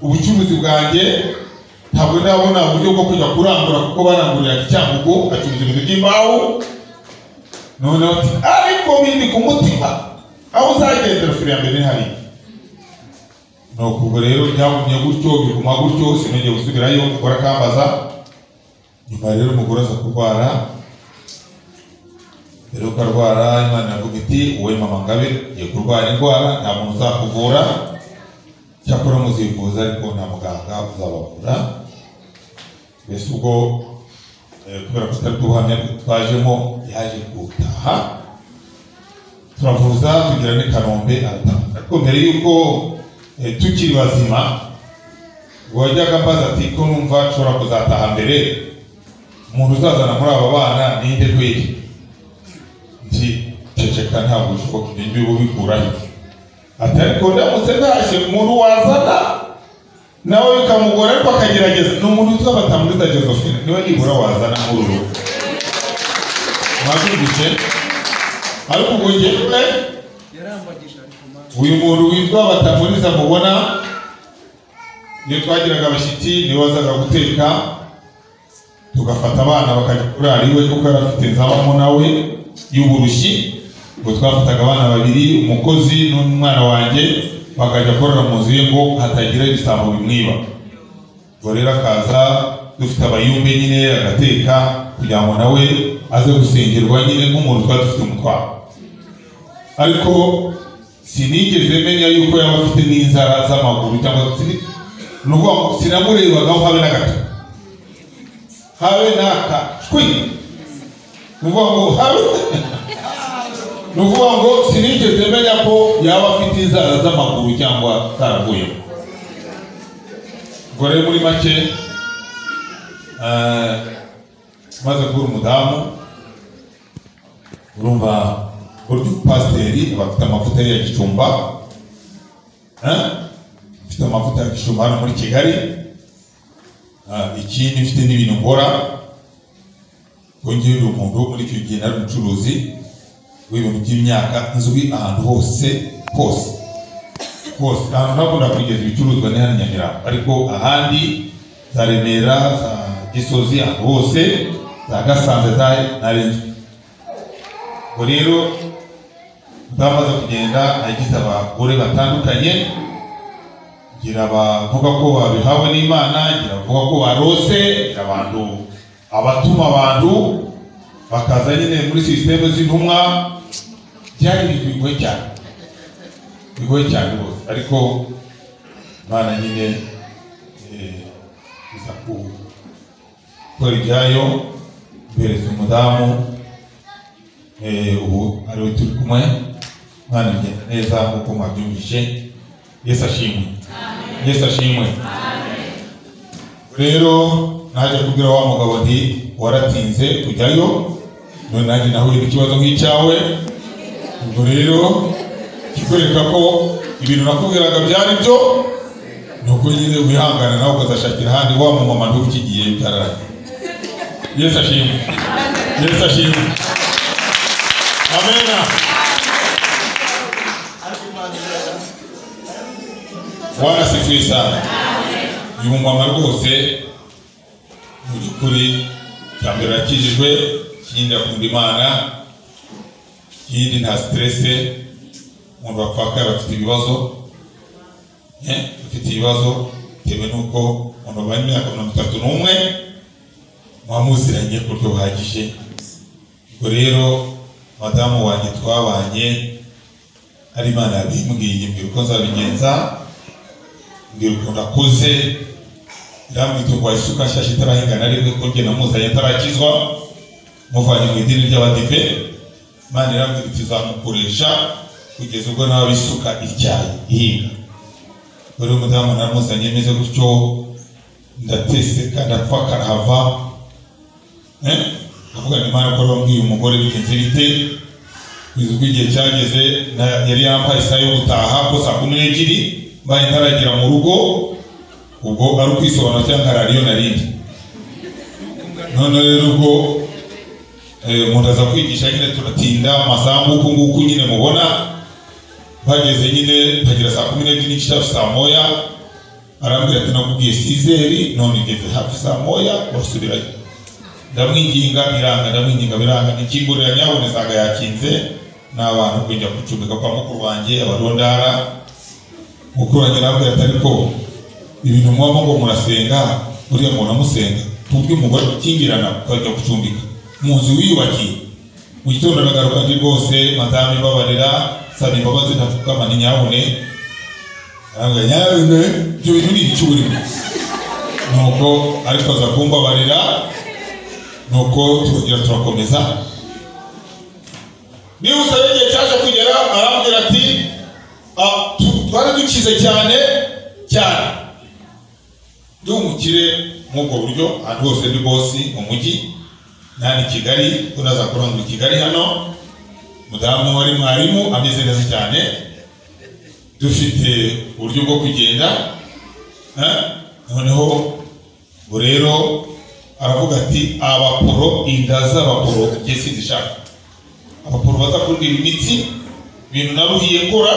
ubucuruzi bwanjye ntabwo ndabona uburyo bwo kujya kurangura kuko baranguriraga i Cyangugu, acuruza ibintu by'imbaho. Noneho ati ariko bindi ku mutima aho uzagendera feri ya mbere ni hariya. Nuko ubwo rero byagumye gutyo biguma gutyo, sinongeye gusubirayo. Umugore akambaza. Nyuma rero umugore aza kurwara. Mbere yuko arwara Imana iravuga iti wowe mama Ngabe ugiye kurwara indwara nta muntu uzakuvura, cyakora muzivuza ariko nta muganga uzabavura. Mbese ubwo kubera ko tutari ubuhamya twajemo, yaje gutaha turavuza tugera n'i Kanombe arataha. Ariko mbere yuko tukiri bazima wajyaga mbaza ati ko numva nshobora kuzataha mbere, umuntu uzazana muri aba bana ninde kweli? Nti ceceka ntabwo bishoboka, ibyo ngibyo ubikurahe. Ati ariko ndamutse ntashye umuntu wazana nawe bikamugora ariko akagerageza, ni umuntu witwa Batamuriza Josephine, niwe nibura wazana muri uru rugo. Mwabyumvise? Ariko ubwo njyewe uyu muntu witwa Batamuriza mubona, iyo twagiraga abashyitsi niwe wazaga guteka, tugafata abana bakajya kurara iwe kuko yari afite inzabamo nawe y'uburushyi. Ubwo twafataga abana 2, umukozi n'umwana wanjye, bakajya korora mu nzu ye ngo hatagira ibisambo bimwiba. Ubwo rero akaza dufite abayumbe nyine agateka kugira ngo nawe aze gusengerwa nyine nk'umuntu twari dufite umutwaro. Ariko sinigeze menya yuko yaba afite n'inzara z'amaguru cyangwa sinamurebagaho habe na gato, habe n'aka shwi, ni ukuvuga ngo habe, ni ukuvuga ngo sinigeze menya ko yaba afite inzara z'amaguru cyangwa zaravuyemo. Ubwo rero muri make maze kubura umudamu, urumva burya pasiteri aba afite amavuta ya Gicumba, afite amavuta ya Gicumba hano muri Kigali. Ikindi mfite n'ibintu nkora, ko ngewe ndi umuntu muri icyo gihe nari umucuruzi w'ibintu by'imyaka, nzwi ahantu hose hose hose. Ahantu ntakunda kugeza ibicuruzwa ni hano Nyamirambo, ariko ahandi za Remera, za Gisozi, ahantu hose za Gasanze za nari nzwi. Ubwo rero ndamaze kugenda nagize abagore batandukanye, ngira abavuga ko babihawe n'Imana, ngira abavuga ko barose, ngira abantu abatuma abantu, Bakaza nyine muri système z'intumwa, byari ibintu bigoye cyane, bigoye cyane rwose. Ariko Imana nyine iza gukora ibyayo, ibereza umudamu, ubu ariwe turi kumwe. Imana igenda neza nk'uko mwabyumvise. Yesu ashimwe, Yesu ashimwe. Rero naje kubwira wa mugabo nti waratinze kujyayo, none nanjye nahuye n'ikibazo nk'icyawe. Ubwo rero kikwereka ko ibintu nakubwiraga byari byo, nuko nyine wihangana nawe ukazashakira ahandi. Wa mumama ntukigiye byararangiye. Yesu ashimwe, Yesu ashimwe. Amena. Bwana asifiwe sana. Uyu mumama rwose mu by'ukuri cya mbere arakijijwe, ikindi akunda Imana, ikindi nta stresse. Umuntu wapfakaye bafite ibibazo, bafite ibibazo bitewe n'uko umuntu wabanye imyaka 31 mwamuziranye ku buryo buhagije. Ubwo rero madamu wanjye twabanye ari Imana yabimbwiye, mbwira uko nzabigenza, mbwira ukuntu akuze, irambwira ngo isuka nshyashya itarahinga na rimwe, ko njye namuzanye atarakizwa, muvanye mu idini ry'abadive. Imana irambwira iti izamukoresha kugeza ubwo nawe isuka ityaye ihinga. Rero umudamu namuzanye meze gutyo, ndateseka, ndapfa karahava. Ndavuga nti Imana ko wambwiye umugore bigenze bite? Kugeza ubwo igihe cyageze yari yampaye isaha yo gutaha ko saa 12 mbaye ntaragera mu rugo, ubwo ari ukwisobanura cyangwa radiyo narindi. None rero ubwo umuntu aza kwigisha nyine, turatinda amasaha nguku nguku nyine mubona bageze nyine mpagera saa 12:15 hafi saa 1. Arambwira ati nakubwiye 6h none igeze hafi saa 1 wasubirayo. Ndamwinginga biranga, ndamwinginga biranga, nikingurira nyabone saga yakinze n'abantu kujya gucumbika kwa mukuru wanjye abarondara. Mukuru wanjye arambwira ati ariko ibintu mwaba ngo murasenga, uriya muntu amusenga tubwe umugore ukingirana ukajya gucumbika mu nzu wiyubakiye. Mu gitondo aragaruka ndi rwose madamu ibabarira, saba imbabazi ntapfukama ni nyabune. Arambwira nyabune ibyo bintu ni ibicu burimo. Nuko ariko aza kumbabarira, nuko turongera turakomeza. Niba usaba igihe cyaje kugera arambwira ati twari dukize cyane cyane, ndi umukire nk'ubwo buryo, ahantu hose ndi bosi mu mujyi, nani Kigali, ko naza kurangura i Kigali hano. Mudamu wari mwarimu ameze neza cyane, dufite uburyo bwo kugenda. Noneho ubwo rero aravuga ati abaporo, inda z'abaporo njye sinzishaka, abaporo baza kundira imitsi, ibintu naruhiye nkora,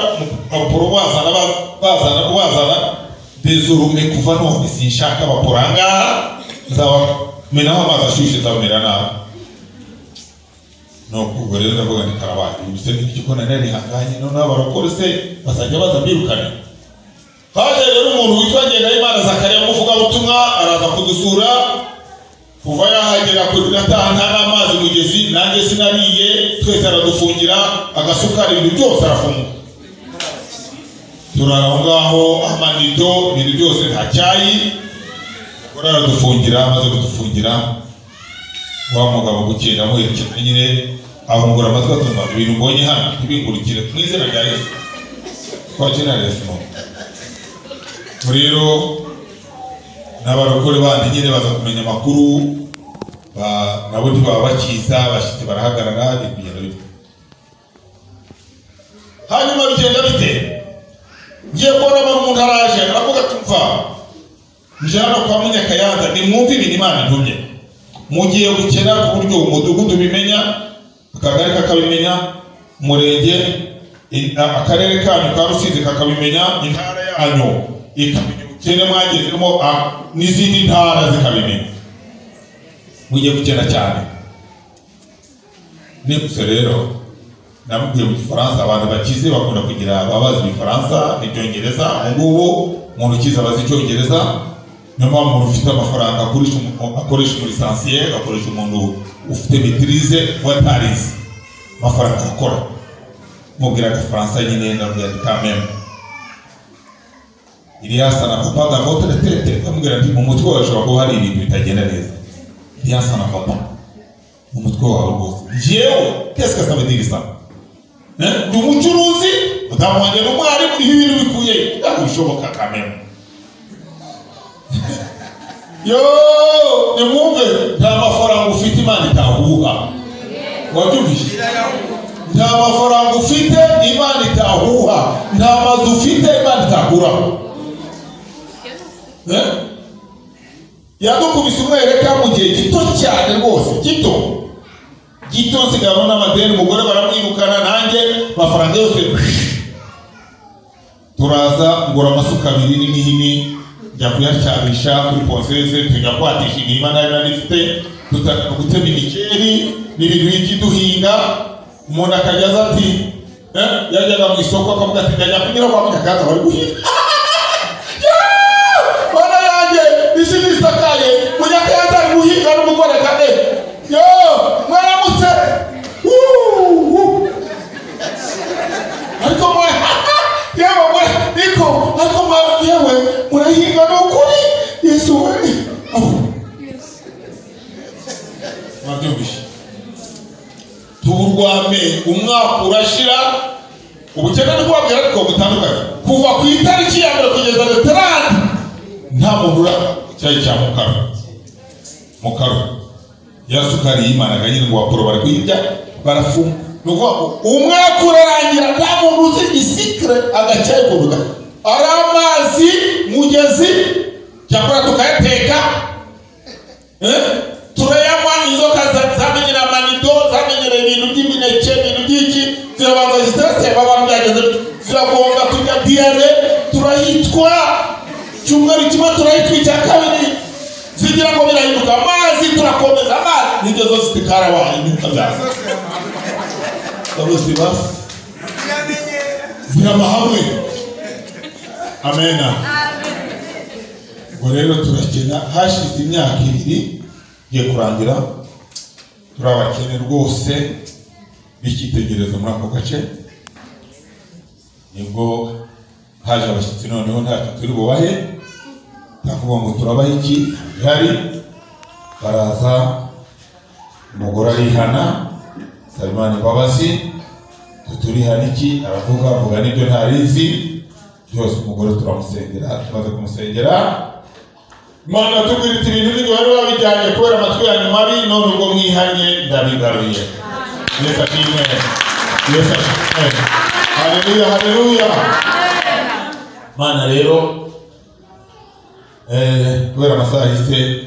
abaporo bazana bazana bazana dezorume kuva none sinshaka abaporo ahangaha, nzabamenaho amazi ashyushye nzamera nabi. Nuko ubwo rero ndavuga nti karabaye, ubu se n'iki ko nari narihanganye, noneho abarokore se bazajya baza birukane. Haje rero umuntu witwa Ngendahimana Zakariya umuvugabutumwa araza kudusura. Kuva yahagera kuri gataha nta n'amazi mugezi, nanjye sinariye, twese aradufungira, agasukari ibintu byose arafunga. Turara aho ngaho, amanido, ibintu byose, nta cyayi. Ubwo aradufungira, amaze kudufungira wa mugabo gukenda amuherekeza nyine, ahungura amatwi atumva ibintu mbonye hano ntibingurukire mu izina rya Yesu. Kwa jina la Yesu. Rero n'abarokore bandi nyine baza kumenya amakuru, nabo ntibaba bakiza, abashyitsi barahagarara, bigenda bite. Hanyuma bigenda bite? Ngiye kubona umuntu araje aravuga ati mva nje hano kwa Munyakayanza, nimwumve ibintu Imana intumye. Mugiye gukena ku buryo umudugudu bimenya, akagari kakabimenya, umurenge, akarere kanyu ka Rusizi kakabimenya, intara yanyu ikamenya ubukene mwagezemo, n'izindi ntara zikabimenya. Mugiye gukena cyane. Nibutse rero namubwiye mu Gifaransa, abantu bakize bakunda kugira ababazi Igifaransa n'Icyongereza. Ubu ngubu umuntu ukize abazi Icyongereza, niyo mpamvu umuntu ufite amafaranga akoresha umulisansiye, akoresha umuntu Ufite maîtrise watarize amafaranga akora. Mubwira agafaransa nyine ndamubwira nti quand même il y a ça n'a pas dans votre tête. Ndamubwira nti mu mutwe wawe hashobora kuba hari ibintu bitagenda neza. Il y a ça n'a pas mu mutwe wawe rwose. Njyewe qu'est-ce que ça veut dire ça? Ndi umucuruzi, mudamu wanjye ni umwarimu, ibi bintu bikuye ntabwo bishoboka quand même. Yo, nimwumve, nta mafaranga ufite Imana itahuha. Wabyumvise? Nta mafaranga ufite Imana itahuha, nta mazu ufite Imana itagura. Yadukubise umwereka mu gihe gito cyane rwose, gito gito, nsigaramo n'amadeni, umugore baramwirukana, nanjye amafaranga yose turaza ngura amasuka abiri n'imihini, njya kuyacyabisha kuri ponseze, tujya kwatisha imirima nayo nari mfite, tutaka gutema imikeri n'ibintu by'iduhinga. Umuntu akajya aza ati yajyaga mu isoko akavuga ati ndajya kunyura kwa Munyakaza bari guhinga. Bana yanjye isi nisakaye, Munyakaza ari guhinga n'umugore kane. Yo, mwaramutse. Ariko mwe yewe mwe niko ariko mwe yewe murahinga n'ukuri Yesu we. Mwabyumvise? Turwame umwaka urashira, ubukene ndikubabwira ariko butandukanye. Kuva ku itariki ya mbere kugeza leterani nta muntu ura icyayi cya mukaro. Mukaro ya sukari yimanaga nyine ngo bakoro bari kuyirya barafunga. Ni ukuvuga ngo umwaka urarangira nta muntu uzi isikire agacyayi kuruga ari amazi mugezi, cyakora tukayateka turayanywa. Inzoka zamenyera amanido, zamenyera ibintu by'imineke, ibintu by'iki, zirabanza ziteseba abantu byageze ziragonga, tujya diyare turahitwa cyumweru kimwe, turahitwa icya kabiri, zigira ngo birahinduka amazi, turakomeza amazi n'ibyo zose tikarabaye imyuka byazo bose basi zirama hamwe. Amena. Ubwo rero turakena, hashize imyaka ibiri igiye kurangira, turi abakene rwose b'icyitegererezo muri ako gace. Nibwo haje abashyitsi, noneho ntacyo turi bubahe, ndakuvuga ngo turabaha iki bihari. Baraza, umugore arihana, asaba Imana imbabazi, tuturihana iki, aravuga avuga n'ibyo ntarizi byose. Umugore turamusengera, tumaze kumusengera Imana tubwira iti ibintu n'ibyo bari babijyanye kubera amatwi yanyu mabi, none ubwo mwihanye ndabigaruye. Yesu ashimwe, Yesu ashimwe, haleluya, haleluya. Mana rero kubera amasaha ahise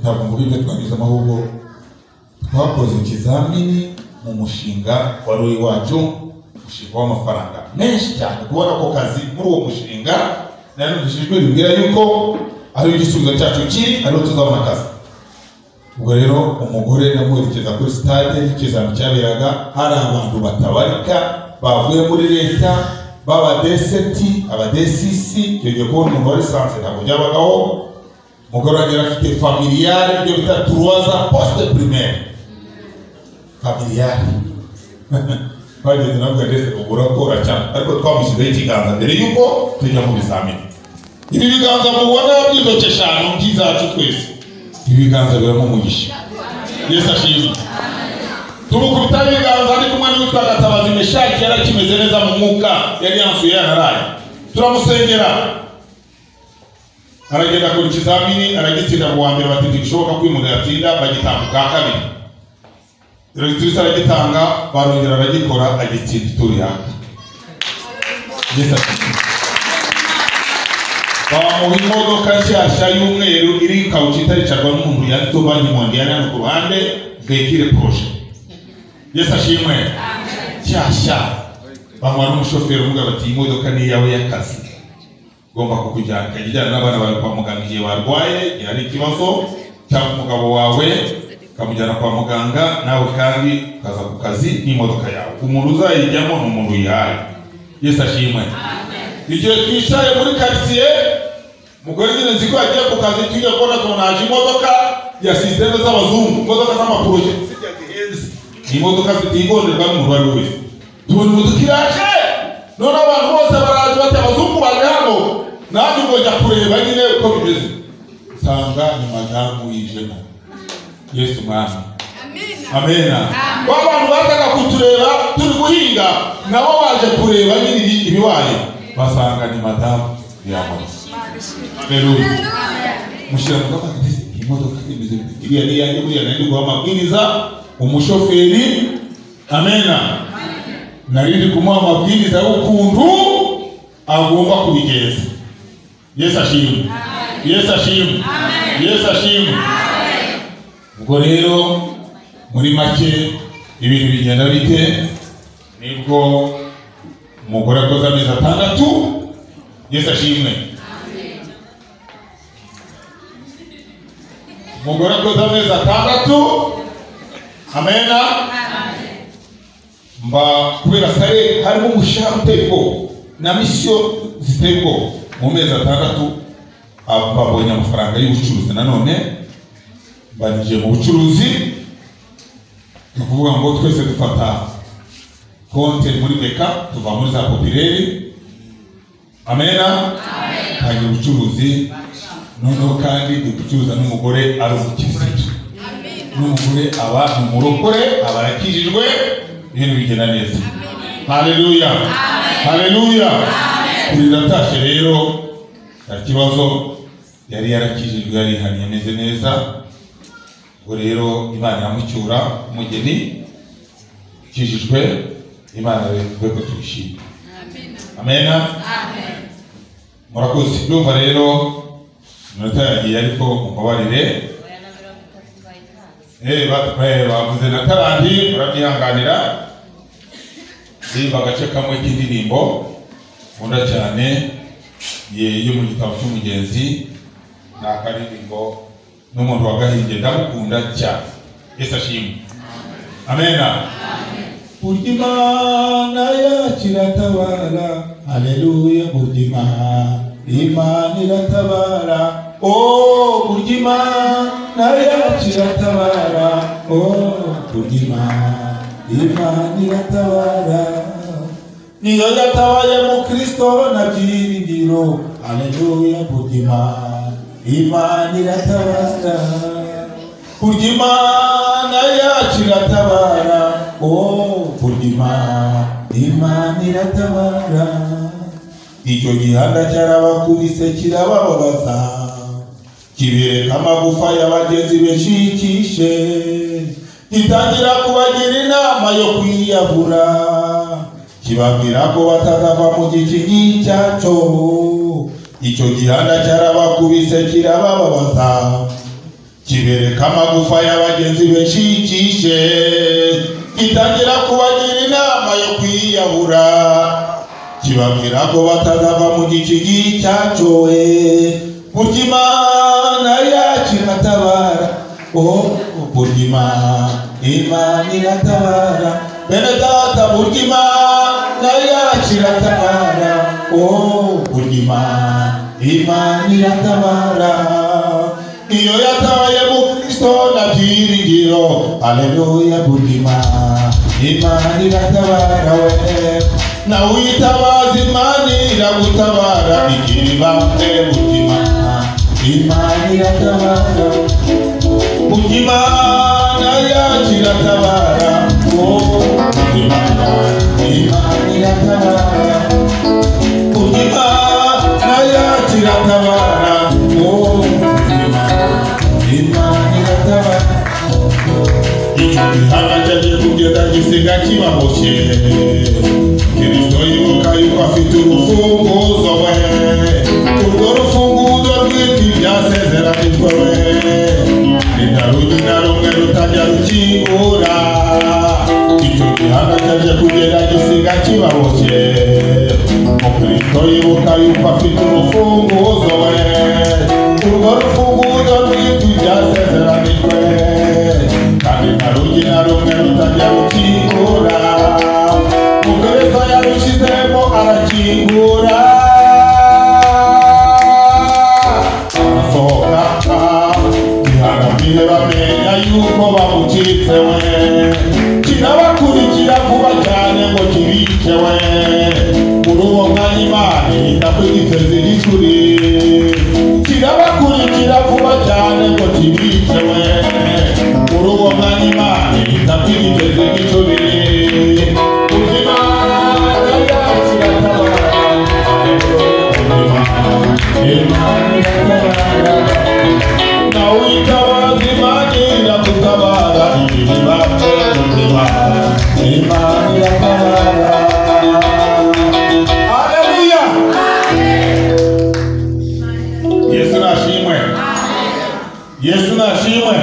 ntabwo mvuga ibyo twanyuzemo, ahubwo twakoze ikizamini mu mushinga wari uri iwacu, umushinga w'amafaranga menshi cyane. Kubona ako kazi muri uwo mushinga nari numvise ijwi ribwira yuko ari igisubizo cyacu kiri, ariho tuzabona akazi. Ubwo rero umugore namuherekeza kuri stade y'ikizami cyaberaga, hari abantu batabarika bavuye muri leta b'abadeseti, abadesisi. Icyo gihe kubona umuntu wa lisansi ntabwo byabagaho. Umugore wanjye yari afite familiyare, ibyo bita turuwaza poste primaire familiyare. Twageze nabwo ndetse urakora cyane, ariko twamushyizeho ikiganza mbere y'uko tujya mu bizamini. Ibi biganza mubona by'intoki eshanu by'izacu twese, ibi biganza biramo umugisha. Yesu ashimwe. Tumukubita ibiganza ari kumwe n'uwitwa Gatabazi Meshaki, yari akimeze neza mu mwuka, yari yansuye yanaraye. Turamusengera, aragenda akora ikizamini aragitsinda mu wa mbere, bati ntigishoboka ko uyu muntu yatsinda, bagitanga ubwa kabiri. Directrice aragitanga, barongera aragikora, agitsinda ituru yaka. Yesu ashimwe. Bamuha imodoka nshyashya y'umweru iri kawuci itaricarwa n'umuntu, yanditseho banki mondiyani hano ku ruhande, vekire proje. Yesu ashimwe. Nshyashya. Bamuha n'umushoferi umubwira bati iyi modoka ni iyawe y'akazi, ugomba kukujyana ikajya ijyana n'abana bawe kwa muganga igihe barwaye, igihe hari ikibazo, cyangwa umugabo wawe ukamujyana kwa muganga, nawe kandi ukaza ku kazi n'imodoka yawe. Umuntu uzayijyamo ni umuntu uyihaye. Yesu ashimwe. Igihe twicaye muri karitsiye, Umugore nyine nzi ko yagiye ku kazi, tujya kubona tubona imodoka ya sisiteme z'abazungu, imodoka z'amaporoje zijya zihenze, ni imodoka zitigonderwa n'umuntu uwo ari we wese. Tubona imodoka iraje, none abantu bose baraje bati abazungu baje hano, nanjye ubwo njya kureba nyine uko bimeze, nsanga ni madamu yijemo. Yesu mwami, amena. Ba bantu bazaga kutureba turi guhinga nabo baje kureba nyine ibibaye, basanga ni madamu yamara. Haleluya. Mushyira mu modoka, imodoka imeze iriya ni iyanjye, buriya nari guha amabwiriza umushoferi. Amena. Nari ndi kumuha amabwiriza y'ukuntu agomba kubigenza. Yesu ashimwe. Yesu ashimwe. Yesu ashimwe. Ubwo rero muri make ibintu bigenda bite? Nibwo umugore akoze amezi 6. Yesu ashimwe. Umugore akoze amezi 6. Amena. Mba kubera sare harimo umushahara uteye ubwoba na misiyo ziteye ubwoba, mu mezi 6 babonye amafaranga y'ubucuruzi. Nanone banije mu bucuruzi, ni ukuvuga ngo twese dufata konte muri beka, tuva muri za popireri. Amena. Tangira ubucuruzi noneho kandi ducuruza n'umugore ari umukirisitu, n'umugore aba umurokore, aba arakijijwe, ibintu bigenda neza. Haleluya. Haleluya. Kurinda atashe rero nta kibazo, yari yarakijijwe, yarihaniye ameze neza. Ubwo rero Imana iramucyura umugeni ukijijwe, Imana rero tuyishime. Amena. Murakoze. Ndumva rero iminota yagiye, ariko mumbabarire. Bavuze na tarandi, murabyihanganira. Ndirimba agace kamwe k'indirimbo nkunda cyane yo mu gitabo cy'umugenzi, ni akaririmbo n'umuntu wagahimbye ndamukunda cyane. Yesu ashimwe. Amena. Burya Imana yacu iratabara, haleluya. Burya Imana iratabara, oh burya Imana yacu iratabara, oh burya Imana iratabara. Niyo yatabaye mu Kristo na byiringiro, haleluya. Burya Imana iratabara, burya Imana yacu iratabara, oh burya Imana iratabara. Icyo gihanda cyarabakubise kirabababaza, kibereka amagufa y'abagenzi benshi, gitangira kubagira inama yo kwiyahura, kibabwira ko batazava mu gikingi cyacyo. Icyo gihanda cyarabakubise kirabababaza, kibereka amagufa y'abagenzi benshi, gitangira kubagira inama yo kwiyahura, kibabwira ko batazava mu gikingi cyacyo. Burya Imana yacu iratabara, oh burya Imana iratabara, bene data burya Imana yacu iratabara, oh burya Imana iratabara. Iyo yatabaye mu Kristo na byiringiro, haleluya. Burya Imana iratabara we, nawe uyitabaza Imana iragutabara, igira ibambe. Burya Imana iratabara, burya Imana yacu iratabara, oh burya Imana iratabara, burya Imana yacu iratabara, oh Imana iratabara. Icyo gihanga cyagiye kugenda gisiga kibaboshye, Kristo yibuka yuko afite urufunguzo we, urwo rufunguzo rw'ijwi ryasezeranijwe we, ni nta rugi na rumwe rutajya rukingura. Icyo gihanga cyaje kugenda gisiga kibaboshye, Kristo yibuka yuko afite urufunguzo we, urwo rufunguzo rw'ijwi ryasezeranijwe, kandi nta rugi na rumwe rutajya rukingura. Kristo yarushizemo arakingura. kwigiteze igicuri kirabakurikira vuba cyane ngo kibicewe. Muri uwo mwanya Imana ihita kwigiteze igicuri. Imana yacu iratabara, Imana iratabara. Nawe itabaza Imana iragutabara, igihe ibaye Imana iratabara. Haleluya! Yesu nashimwe. Yesu nashimwe.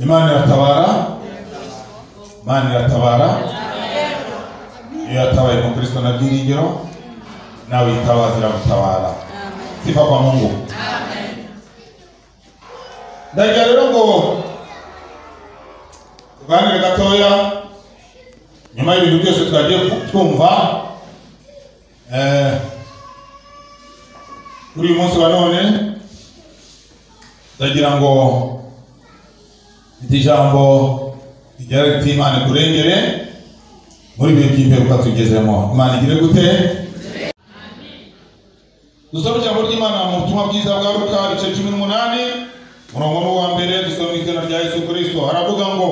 Imana iratabara. Imana iratabara. Iyo yatabaye mu Kristo na byiringiro, nawe itabaza iragutabara. Sifa kwa Mungu. Ndagira rero ngo tuganire gatoya nyuma y'ibintu byose twagiye twumva kuri uyu munsi wa none. Ndagira ngo iri jambo rigera riti Imana ikurengere muri ibihe by'imperuka tugezemo. Imana igire gute? Dusome ijambo ry'Imana mu butumwa bwiza bwa Luka ibice 18 umurongo wa mbere, dusome izina rya Yesu Kristo. Aravuga ngo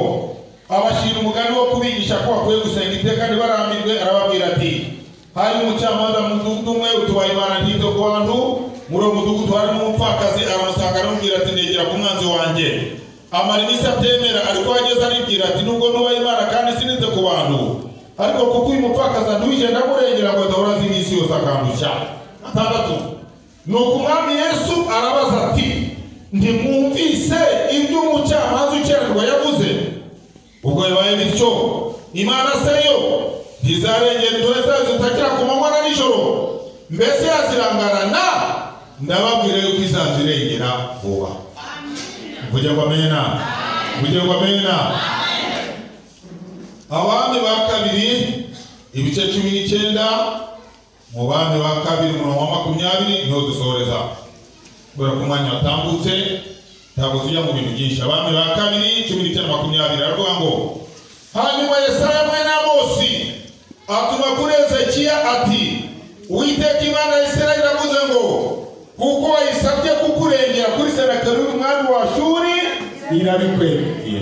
abashyira umugani wo kubigisha ko bakwiye gusenga iteka ntibarambirwe. Arababwira ati hari umucamanza mu mudugudu umwe utubaye Imana ntito ku bantu. Muri uwo mudugudu harimo umupfakazi, aramusanga aramubwira ati ndegera ku mwanzi wanjye. Amara iminsi atemera, ariko ageze aribwira ati nubwo nubaye Imana kandi sinite ku bantu, ariko kuko uyu mupfakazi anduhije ndamurengera ngo adahora azi iminsi yose akandushya. 6 Nuko umwami Yesu arabaza ati ntimwumvise ibyo umucamanza ukeranirwa yavuze? Ubwo bibaye bityo, Imana se yo ntizarengera intore zayo zitakira ku manywa na nijoro? Mbese yazirangarana? Ndababwira yuko izazirengera vuba. Mvuge ngo amena. Mvuge ngo amena. Abami ba kabiri ibice 19, mu bami ba kabiri umurongo wa 20 niho dusoreza. Kubera ko umwanya watambutse ntabwo tujya mu bintu byinshi. Abami ba kabiri 19:20 aravuga ngo hanyuma Yesaya mwene Amosi atuma kuri Hezekiya ati Uwiteka Imana ya Isirayeli iravuze ngo kuko wayisabye kukurengera kuri Senakeribu umwami wa Ashuri, irabikwereye.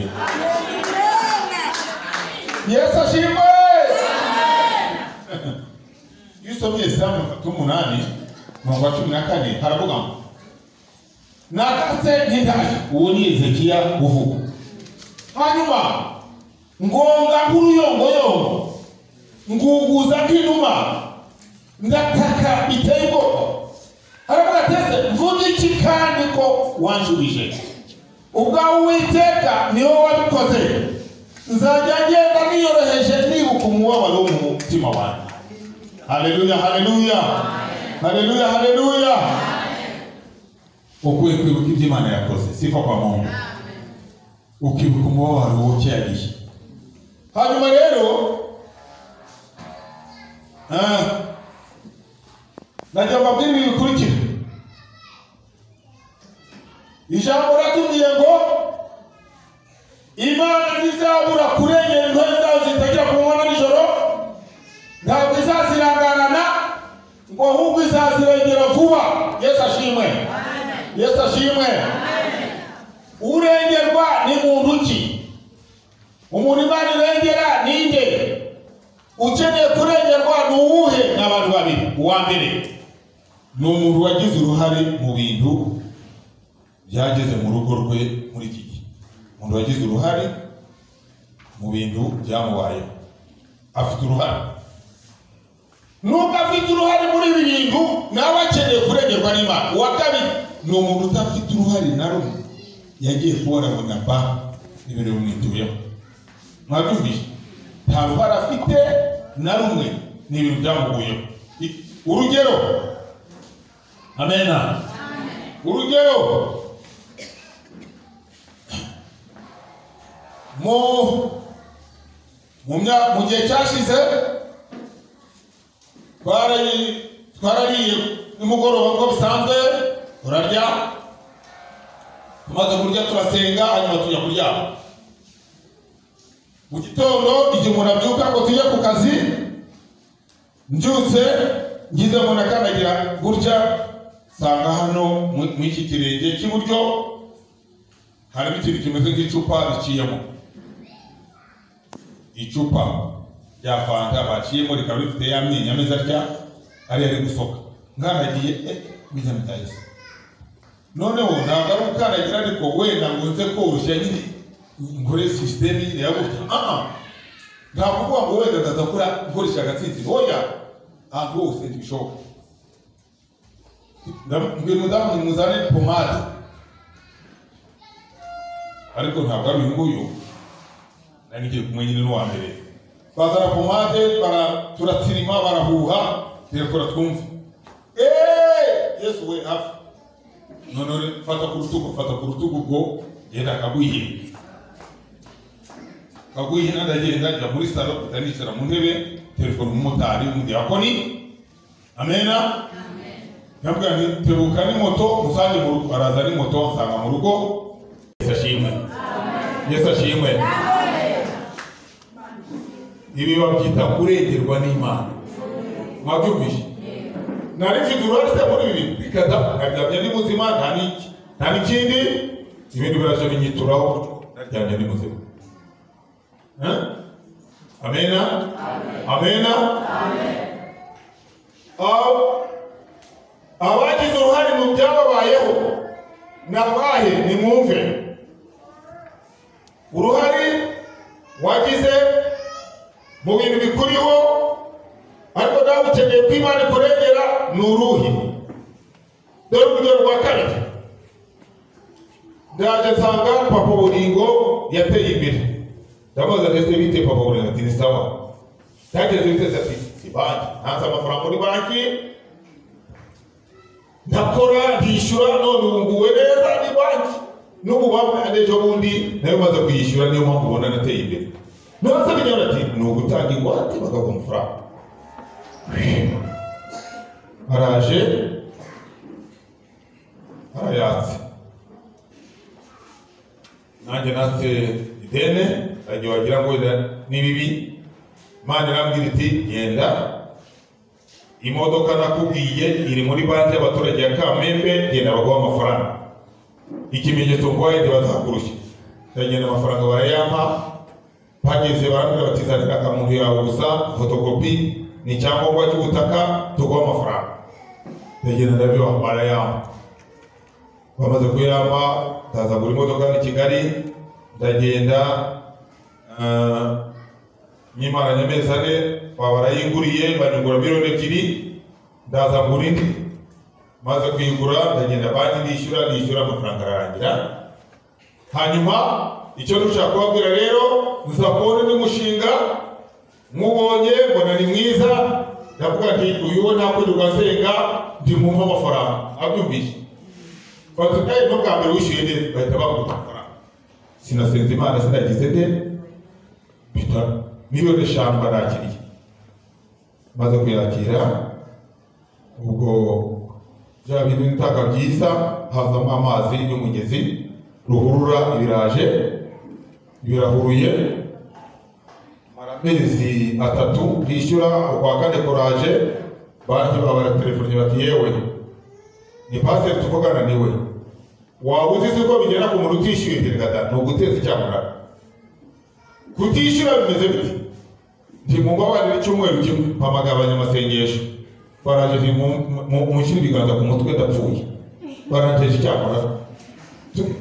Yesu ashimwe. Iyo usomye Yesaya 8 umurongo wa 14 haravuga ngo nakatse ntintaje. Uwo ni Hezekiya uvuga. Hanyuma ngonga nk'uruyongoyongo, nguguza nk'inuma, ndataka biteye ubwoba. Aravuga ati ese mvuge iki kandi ko wanshubije? Ubwawe Uwiteka ni wowe wabikoze. Nzajya ngenda niyoroheje nibuka umubabaro wo mu mutima wanjye. Haleluya, haleluya, haleluya, haleluya. Ukwiye kwibuka ibyo Imana yakoze. Sifa kwa Mungu. Ukibuka umubabaro wo cyagiye. Hanyuma rero najya mbabwira ibi bikurikira. Ijambo ratubwiye ngo Imana ntizabura kurengera intore zayo zitagira ku manywa na nijoro, ntabwo izazirangarana ngo ahubwo izazirengera vuba. Yesu ashimwe. Yesu ashimwe. Urengerwa ni muntu ki? Umuntu Imana irengera ni nde? Ukeneye kurengerwa ni uwuhe? Ni abantu babiri. Uwa mbere ni umuntu wagize uruhare mu bintu byageze mu rugo rwe muri iki gihe. Umuntu wagize uruhare mu bintu byamubayeho, afite uruhare. Nubwo afite uruhare muri ibi bintu, nawe akeneye kurengerwa n'Imana. Uwa kabiri ni umuntu udafite uruhare na rumwe, yagiye kubona ba n'ibintu bimwituyeho. Mwabyumvise? Nta ruhare afite na rumwe, ni ibintu byamuguyeho. Urugero, amena. Urugero, mu gihe cyashize twarariye nimugoroba nk'uko bisanzwe, turarya, tumaze kurya turasenga, hanyuma tujya kuryama. Mu gitondo igihe umuntu abyuka ngo tujye ku kazi, Mbyutse ngize ngo nakandagira gutya, nsanga hano mu iki kirenge cy'iburyo harimo ikintu kimeze nk'icupa riciyemo, icupa rya fanta baciyemo rikaba rifite ya myenya ameze atya, ariyo ari gusoka. Nkandagiye mu cya Yesu. Noneho ntabwo ari ugukandagira, ariko wenda ngo nze koroshya nyine nkore sisiteme nyine ya gutya. Nta kuvuga ngo wenda ndaza gukoresha agatsinzi, oya, ahantu hose ntibishoboka. Mbwira umudamu ngo muzane pomade, ariko ntabwo ari uyu nguyu, nari ngiye kumwe nyine n'uwa mbere. Bazana pomade, turatsirima, barahuha, turakora twumve. Yesu we hafi. None fata ku rutugu, fata ku rutugu ubwo genda akaguhina. Kaguhina, ndagenda njya muri salo, mpita nicara mu ntebe, telefone umumotari w'umudiyakoni. Amena. Ndamubwira nti tebuka ni moto musange mu rugo. Araza ni moto ansanga mu rugo. Yesu ashimwe. Yesu ashimwe. Ibi babyita kurengerwa n'Imana. Mwabyumvise? Nari mfite uruhare se muri ibi bintu bikata, naryamye ndi muzima, nta n'ikindi, ibintu biraje binyituraho, naryamye ndi muzima. Amena. Amena. Abagize uruhare mu byababayeho ni abahe? Nimwumve. Uruhare wagize mu bintu bikuriho ariko nawe ukeneye ko Imana ikurengera ni uruhe? Dore urugero rwa kabiri. Ndaje nsanga Papa Buringo yateye imbere. Ndamubaza ndetse bite Papa Buringo? Ati ni sawa. Byageze bite? Ati si banki, ntanze amafaranga muri banki, ndakora ndishyura, none ubu nguwe neza ni banki. N'ubu ejo bundi nayo maze kuyishyura, niyo mpamvu ubona nateye imbere. None se binyura? Ati ni ugutanga ingwate bakaguha amafaranga. Araje arayatse, nanjye natse idene, agiye wagira ngo ni bibi. Imana irambwira iti genda, imodoka nakubwiye iri muri banki y'abaturage ya Kamembe, genda baguha amafaranga. Ikimenyetso ngwaye ntibazakurushya. Ndagenda amafaranga barayampa, bageze barambwira bati zanira akamuntu yawe gusa, fotokopi ni icyangombwa cy'ubutaka, tuguha amafaranga. Ndagenda ndabibaha, barayampa. Bamaze kuyampa ndaza gura imodoka hano i Kigali, ndagenda nyimaranye amezi ane, baba barayiguriye, banyungura 2 miliyoni, ndaza ngura indi. Maze kuyigura ndagenda banki ndishyura, nishyura amafaranga ararangira. Hanyuma icyo dushaka kubabwira rero, nza kubona undi mushinga, nkubonye mbona ni mwiza, ndavuga nti uyu we nta kwirirwa nsenga, ndi mumpe amafaranga. Abyumvise bati no bwa mbere wishyuye neza, bahita baguha amafaranga. Sinasenze Imana, sinagize nde, mpita 5 miliyoni barakiriye. Maze kuyakira ubwo bya bintu nitaka byiza, hazamo amazi y'umugezi ruhurura, ibiraje birahuruye. Mara amezi 3 ndishyura, ukwa kane kuraje, banki baba baratelefone bati yewe ni pasiteri tuvugana niwe, waba uzi ko bigera ku muntu utishyuye? Ntirigata ni uguteza icyamunara. Kutishyura bimeze bite? Ntimumbabarire icyumweru kimwe. Mpamagara abanyamasengesho baraje, ntimushyire ibiganza ku mutwe ndapfuye, baranteje icyamunara.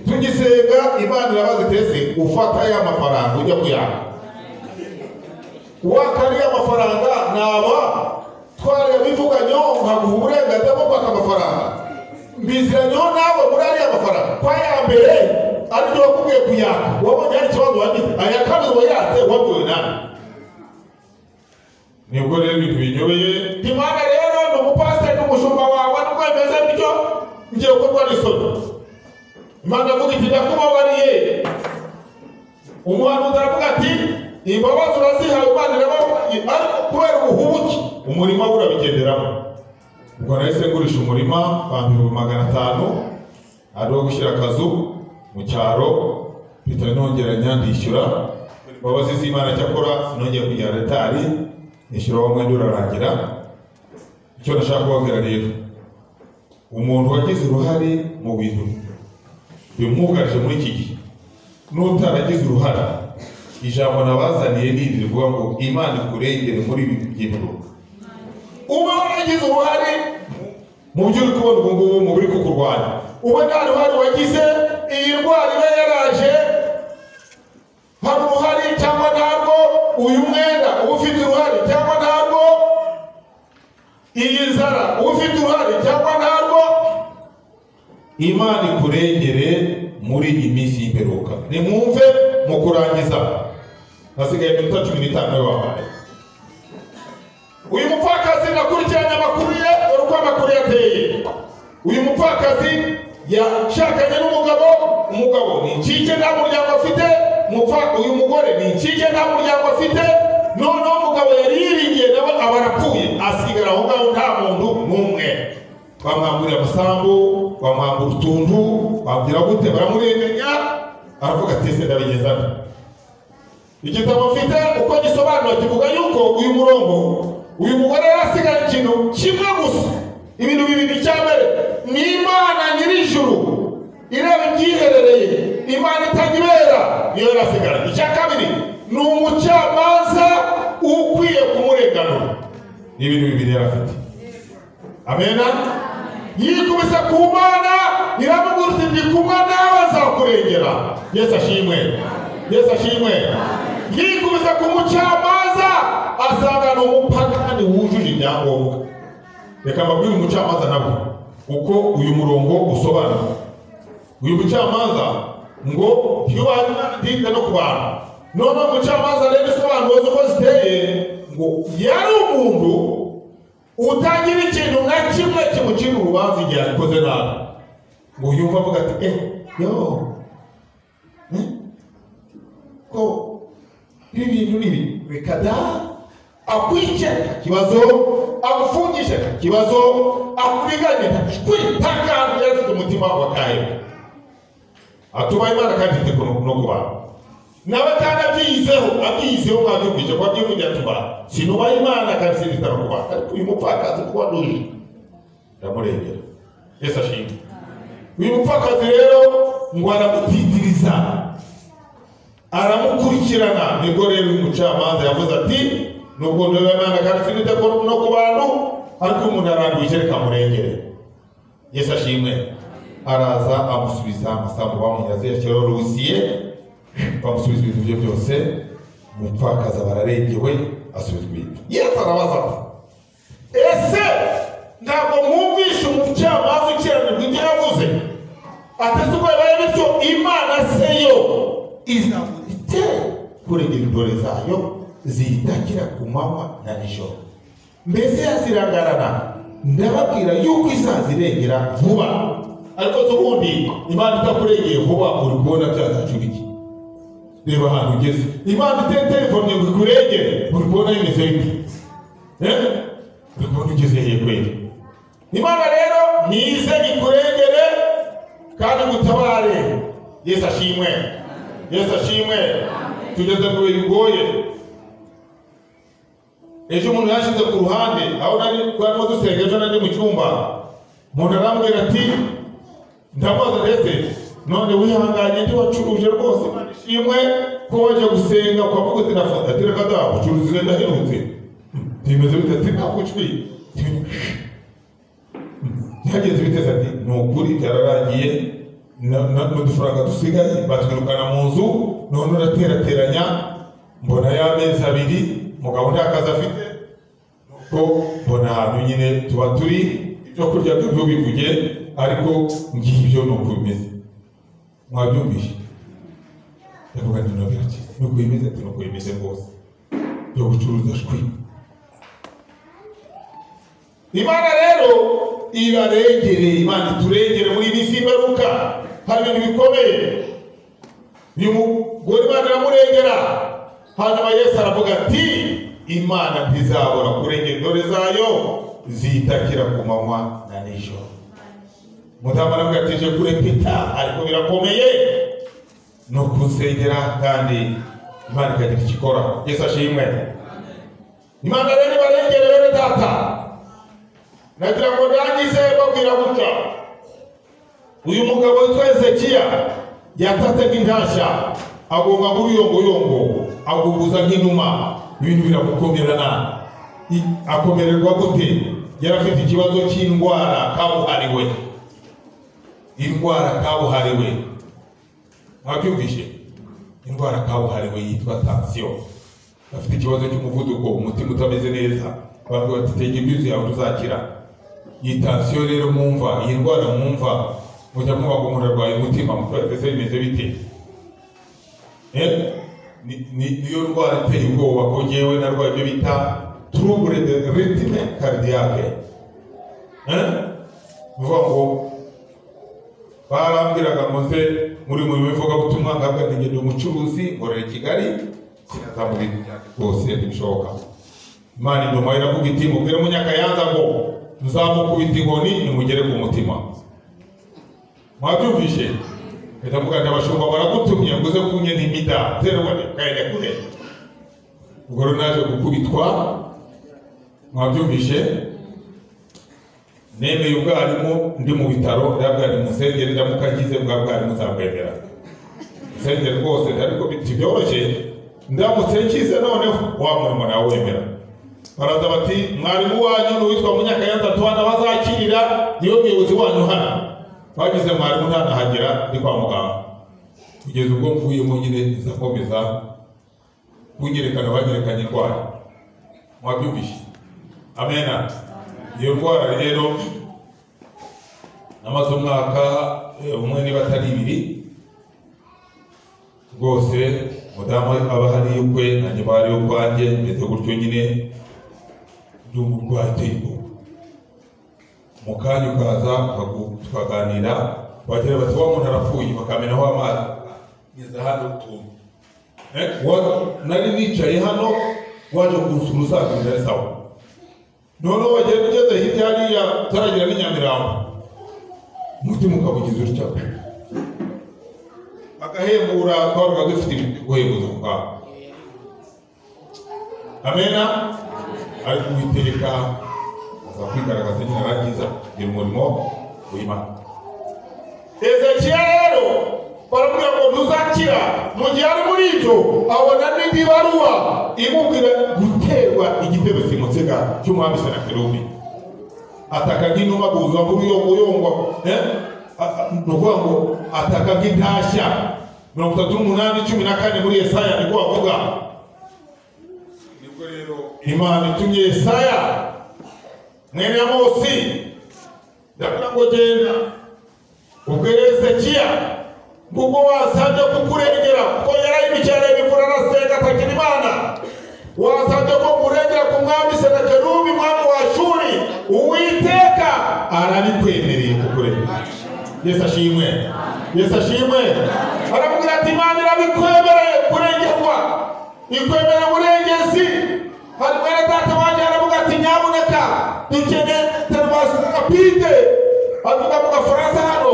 Tugisenga Imana irabaza itese ufata ya mafaranga ujya kuyaka, wakariya amafaranga naba twarabivuganyeho nkaguha uburenganzira bwo kwaka amafaranga, mbiziranyeho nawe muri ariya mafaranga kwa ya mbere aribyo wakubwiye kuyaka, wabonye hari ikibazo wagize, aya kabiri wayatse wabwiwe nawe. Nibwo rero ibintu binyobeye. Imana rero ni umupasiteri n'umushumba wawe, nubwo bimeze bityo ngiye gukorwa n'isoni. Imana avuga iti ndakubabariye. Umuhanuzi aravuga ati imbabazi urazihawe, Imana irababariye, ariko kubera ubuhubuke umurima we urabigenderamo. Ubwo nahise ngurisha umurima bampa 500,000 ari uwo gushyira akazu mu cyaro, mpita nongera nyandishyura. Imbabazi z'Imana cyakora sinongeye kujya retari. Nishyura wa mwenda urarangira. Icyo ndashaka kubabwira rero, umuntu wagize uruhare mu bintu bimwugarije muri iki gihe n'utaragize uruhare, ijambo nabazaniye ni iri rivuga ngo Imana ikurengere muri ibi by'imperuka. Uba waragize uruhare mu byo uri kubona ubu ngubu mu biri kukurwanya, uba nta ruhare wagize, iyi ndwara iba yaraje hari uruhare cyangwa ntabwo, uyu mwenda uba ufite uruhare cyangwa ntabwo, iyi nzara uba ufite uruhare cyangwa ntabwo, Imana ikurengere muri iyi minsi y'imperuka. Nimwumve mu kurangiza, hasigaye iminota 15 wabaye. Uyu mupfakazi nakurikiranye amakuru ye, dore uko amakuru yateye. Uyu mupfakazi yashakanye n'umugabo, umugabo ni incike nta muryango afite, uyu mugore ni incike nta muryango afite, noneho umugabo yari yiringiye nawe aba arapfuye, asigara aho ngaho nta muntu n'umwe. Bamwambura amasambu, bamwambura utuntu, bambwira gute, baramurenganya, aravuga ati ese ndabigenza nte? Igitabo mfite uko gisobanura kivuga yuko uyu murongo, uyu mugore yarasigaye ikintu kimwe gusa, ibintu bibiri. Icya mbere ni Imana nyir'ijuru ireba ibyiherereye, Imana itajya niyo yarasigaye. Icya kabiri ni umucamanza ukwiye kumurenganura. Ni ibintu bibiri yarafite. Amena. Yikubise ku Mana iramubwira iti ndi kumwe nawe nzakurengera. Yesu ashimwe, Yesu ashimwe. Yikubise ku mucamanza asanga ni umupagani wujuje ibyangombwa. Reka mbabwire umucamanza nabwo uko uyu murongo usobanura. Uyu mucamanza ngo ntiyubahe Imana ntiyite no ku bantu. Noneho umucamanza rero isobanuro z'uko ziteye, ngo yari umuntu utagira ikintu na kimwe kimucira urubanza igihe akoze nabi, ngo yumva avuga ati yo ko ibi bintu ni ibi, reka da, akwice nta kibazo, agufungishe nta kibazo, akuriganye nta kantu. Yari afite umutima wa kahebwe, atubaha Imana kandi ntiyite no ku bantu. Nawe kandi abyiyizeho, abyiyizeho mwabyumvise ko abyivugira ati mba sinubaha Imana kandi sinita no ku bantu, ariko uyu mupfakazi kuko wanduje ndamurengera. Yesu ashimwe. Uyu mupfakazi rero ngo aramutitiriza, aramukurikirana. Nibwo rero uyu mucamanza yavuze ati nubwo ntubaha Imana kandi sinita no ku bantu, ariko umuntu aranduje reka murengere. Yesu ashimwe. Araza amusubiza amasambu bamunyaze, yashyiraho rusiye, bamusubiza ibintu bye byose. Umupfakazi bararengewe, asubizwa ibintu. Yesu arabaza ati ese ntabwo mwumvishe umucamanza ukiranirwa ibyo yavuze? Ati ese ubwo bibaye bityo, Imana se yo izabura ite kurengera intore zayo ziyitakira ku manywa na nijoro? Mbese yazirangarana? Ndababwira yuko izazirengera vuba. Ariko se ubundi Imana itakurengeye vuba, uri kubona byazacura iki? Reba ahantu ugeze. Imana iteye telefone ngo ikurengere, uri kubona bimeze bite? Uri kubona ugeze hehe kweli? Imana rero nize ikurengere kandi ngutabare. Yesu ashimwe, Yesu ashimwe. Tugeze mu bihe bigoye. Ejo umuntu yashyize ku ruhande aho nari twarimo dusenga, ejo nari mu cyumba, umuntu arambwira ati ndabaza ndetse none wihanganye ntiwacuruje rwose, Imana ishimwe ko waje gusenga ukavuga uti nafata, ati reka da ucuruza ndaherutse, bimeze bite? Ati ntabwo ucwi byagenze biteze. Ati ni ukuri byararangiye, n'udufaranga dusigaye batwirukana mu nzu, none uraterateranya mbona y'amezi abiri, umugabo nta kazi afite, nuko mbona ahantu nyine tuba turi ibyo kurya byo bivuge, ariko ngibyo ni uko bimeze. Mwabyumvise? Ndavuga nti no birakize, nuko bimeze, ati nuko bimeze rwose byo gucuruza shwi. Imana rero ibarengere, Imana iturengere muri iyi minsi y'imperuka. Hari ibintu bikomeye. Uyu mugore Imana iramurengera. Hanyuma Yesu aravuga ati Imana ntizabura kurengera intore zayo zitakira ku manywa na nijoro. Mudamu aravuga ati je kurepeta, ariko birakomeye no kunsengera kandi Imana ikagira icyo ikora. Yesu ashimwe. Imana rero ibarengere bene data. Nagira ngo ndangize babwira gutya. Uyu mugabo witwa Hezekiya yatatse nk'intashya, agonga nk'uruyongoyongo, aguguza nk'inuma, ibintu biramukomerana. Akomererwa gute? Yari afite ikibazo cy'indwara kabuhariwe. Indwara kabuhariwe. Mwabyumvishe? Indwara kabuhariwe yitwa tansiyo. Afite ikibazo cy'umuvuduko, umutima utameze neza. Bavuga bati tega ibyuzi yawe tuzakira. Iyi tansiyo rero mwumva, iyi ndwara mwumva, mujya mwumva ngo umuntu arwaye umutima, mukabaza ese bimeze bite? Niyo ndwara iteye ubwoba ko njyewe narwaye ibyo bita trouble de rythme cardiaque. Uvuga ngo barambwiraga ngo nze muri murimo w'ivugabutumwa, nkabwa nti ngende umucuruzi nkorera i Kigali, sinaza mu bintu byanjye rwose ntibishoboka. Imana indoma iravuga iti mubwire Munyakayanza ngo nzamukubita inkoni nimugere ku mutima. Mwabyumvishe? Ndavuga nti abashumba baragutumye ngo uze kunye n'imida terwa kaende kure. Ubwo rero naje gukubitwa. Mwabyumvishe? Nemeye ubwarimu ndi mu bitaro, ndabwa ni musengere ndamukagize bwa bwarimu nzabwemera. Musengere rwose ariko byoroshye, ndamutse nkize noneho wa murimo nawe wemera. Baraza bati mwarimu wanyu n'uwitwa Munyakayanza Antoine bazakirira niwe muyobozi wanyu hano. Bagize mwarimu ntanahagera ndi kwa muganga. Kugeza ubwo mvuyemo nyine nzakomeza kunyerekana banyerekanye indwara. Mwabyumvishe? Amena. Iyo ndwara rero namaze umwaka umwe niba atari ibiri rwose, mudamu aba hari ukwe nanjye mba hari ukwanjye, meze gutyo nyine, ndi umurwayi uteye ubwoba. Mu kanya ukaza tukaganira, bagira bati wa muntu arapfuye, bakamenaho amazi ngeze hano utuntu. Nari nicaye hano waje kunsura usanga ari sawa. Noneho wagenda ugeze hirya hariya utaragera n'i Nyamirambo, umutima ukabugiza utya, bagahembura. Twabaga dufite ibintu byo guhembuza aho ngaho. Amena. Ariko Uwiteka aza kwigaragaza nyine arangiza kugira umurimo w'Imana. Hezekiya rero baramubwira ngo ntuzakira. Mu gihe ari muri ibyo abona n'indi baruwa imubwira guterwa igitero simusiga cy'umwami Senakeribu. Ataka nk'inuma guza nk'uruyongoyongo, ni ukuvuga ngo ataka nk'intashya. 38:14 muri Yesaya niko bavuga. Nibwo rero Imana itumye Yesaya mwene Amosi, ndavuga ngo genda ubwire Hezekiya ubwo wasabye kukurengera, kuko yarayimikiye areba imvura arasenga atakira Imana. Wasabye ko kurengera ku mwami Senakeribu mwami wa Ashuri, Uwiteka arabikwemereye kukurengera. Yesu ashimwe. Yesu ashimwe. Aramubwira ati Imana irabikwemereye kurengerwa, ikwemereye uburengezi. Hari mwene data wanjye aravuga ati nyamuneka dukeneye intervention rapide, avuga mu Gafaransa hano.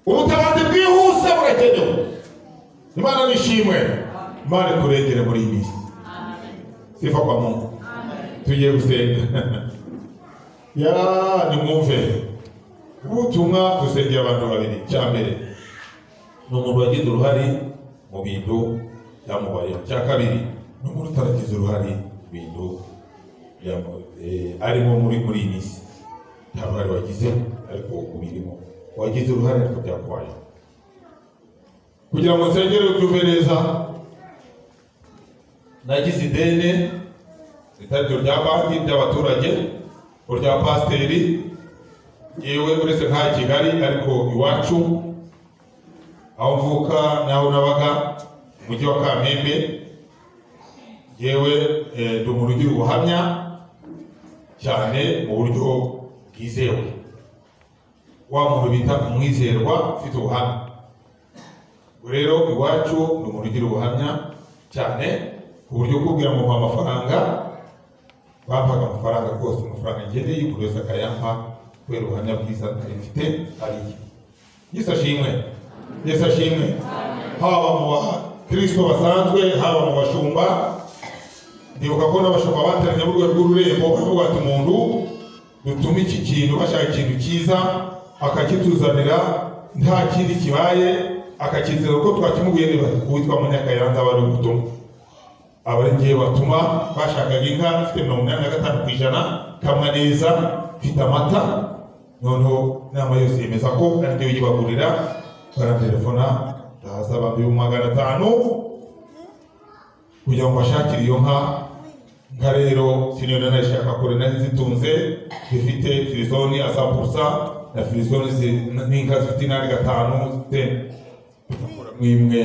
Ubutabazi bwihuse burakenewe. Imana nishimwe. Imana ikurengere muri iyi minsi. Sifa kwa Mungu. Tugiye gusenga. Ya nimwumve ubutumwa dusengera abantu babiri. Icya mbere ni umuntu wagize uruhare mu bintu byamubayeho. Icya kabiri ni umuntu utaragize uruhare mu bintu arimo muri iyi minsi. Nta ruhare wagize ariko ubirimo. Wagize uruhare ariko byakubayeho. Kugira ngo nsengere ubyumve neza, nagize ideni ritari rya banki ry'abaturage, rya pasiteri, yewe uretse nka Kigali ariko iwacu aho mvuka naho nabaga mu mujyi wa Kamembe, yewe ndi umuntu ugira ubuhamya cyane mu buryo bwizewe. Wa muntu bita umwizerwa ufite ubuhamya. Rero iwacu ni umuntu ugira ubuhamya cyane ku buryo kubwira ngo mpa amafaranga, bampaga amafaranga rwose, amafaranga ngeneye buri wese akayampa kubera ubuhamya bwiza nari mfite hariya. Yesu ashimwe. Yesu ashimwe. Haba mu bakristo basanzwe, haba mu bashumba, Ndibuka ko n'abashumba bateranye mu rwego rw'ururembo bakavuga ati umuntu dutuma iki kintu bashaka ikintu cyiza akakituzanira nta kindi kibaye akakizera ko twakimuguye niba witwa Munyakayanza bari gutuma abari ngiye batuma bashakaga inka ifite 85% kamwa neza mfite amata. Noneho inama yose yemeza ko ari ngiye uyibagurira, barantelefona ndaza bambi 500 kugira ngo bashakire iyo nka. Nka rero siniyona nayishaka kure nari zitunze zifite firizoni asapusa na firizoni n'inka zifite 85 zifite mwimwe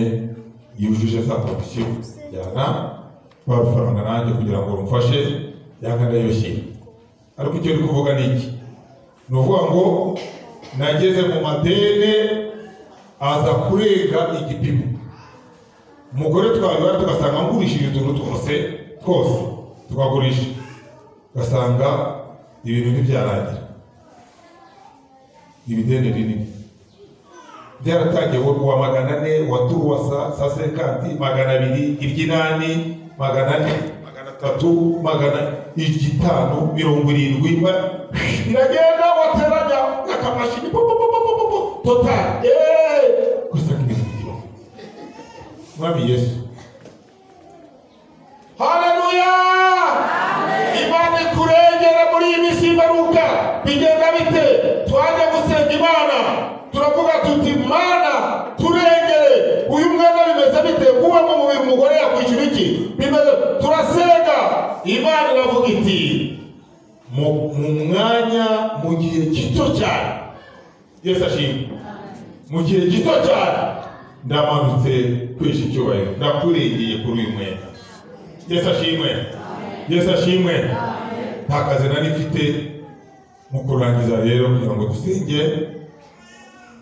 yujuje za kondisiyo jyana barufaranga nanjye kugira ngo rumfashe yanga ndayibashyira. Ariko icyo ndi kuvuga ni iki? Ni ukuvuga ngo nageze mu madene aza kurenga igipimo. Umugore twabibara tugasanga ngurishije utuntu twose twose tukagurisha, ugasanga ibintu ntibyarangira. Ibideni rinini byaratangiye uwa 400 wa turuwasa sa 50 200 iry'inani 400 300 500 70 biragenda wateranya akamashini total gusa ibintu bikibaho. Mwami Yesu, haleluya! Imana ikurengera muri iyi minsi y'imperuka. Bigenda bite? Twajya gusenga Imana turavuga tuti Mana turengere uyu mwana bimeze bite? Kuba mu mubiri umugore yakwishyura iki? Bimeze turasenga Imana iravuga iti mu mwanya mu gihe gito cyane. Yesu ashimwe. Mu gihe gito cyane ndamanutse kwesha icyubahiro, ndakurengeye kuri uyu mwenda. Yesu ashimwe. Yesu ashimwe. Nta kazi nari mfite. Mu kurangiza rero kugira ngo dusenge,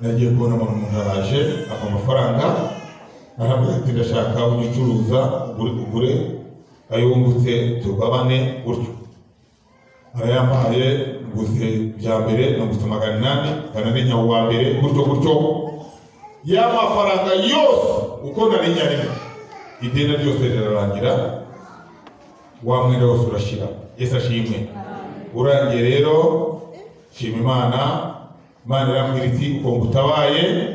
nagiye kubona umuntu araje ampa amafaranga, arambwira ati ndashaka ujye ucuruza ugure ayo wungutse tugabane gutyo. Arayampaye nguze bya mbere nungutse 800 kanane nyawo wa mbere gutyo gutyo. Ya mafaranga yose uko nari nyarimo ideni ryose rirarangira, wa mwenda wose urashira. Yesu ashimwe. Urangiye rero shima Imana. Imana irambwira iti uko ngutabaye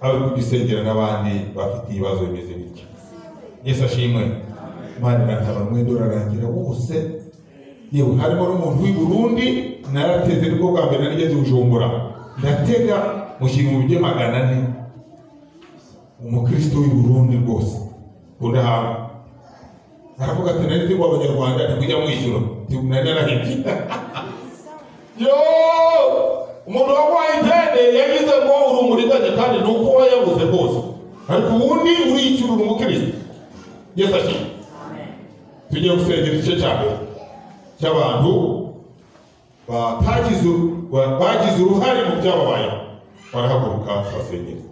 abe kugisengera n'abandi bafite ibibazo bimeze bityo. Yesu ashimwe. Imana irantabara umwenda urarangira wose. Yewe harimo n'umuntu w'i Burundi narateze nibwo bwa mbere narigeze Bujumbura, ndatega mushyira mu byo 400. Umukristo w'i Burundi rwose uraha aravuga ati nari ngo abanyarwanda ntikujya mwishyura nari narahibye. Yo umuntu waguhaye ideni yagize ngo uri umuriganya kandi ni uko wayabuze rwose, ariko ubundi uriyishyura uri umukristo. Yesu ashimwe. Tugiye gusengera igice cya mbere cy'abantu bagize uruhare mu byababayeho, barahaguruka basengera.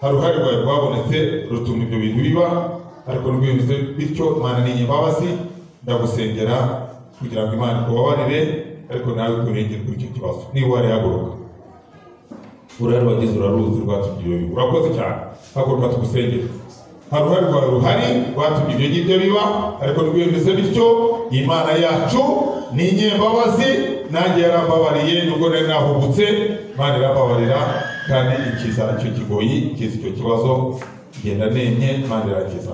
Hari uruhare rwawe rwabonetse rutuma ibyo bintu biba, ariko n'ubwo bityo Imana ni imbabazi, ndagusengera kugira ngo Imana ikubabarire, ariko nawe kurengera kuri icyo kibazo. Niba warihaguruka uruhare wagize uraruzi rwatumye ibyo biba, urakoze cyane, haguruka tugusengere. Hari uruhare rwawe ruhari rwatumye ibyo ngibyo biba, ariko n'ubwo bimeze bityo Imana yacu ni inyembabazi, nanjye yarambabariye nubwo nari nahubutse, Imana irambabarira kandi ikiza icyo kigoyi, ikiza icyo kibazo, ngenda nemye, Imana irakiza.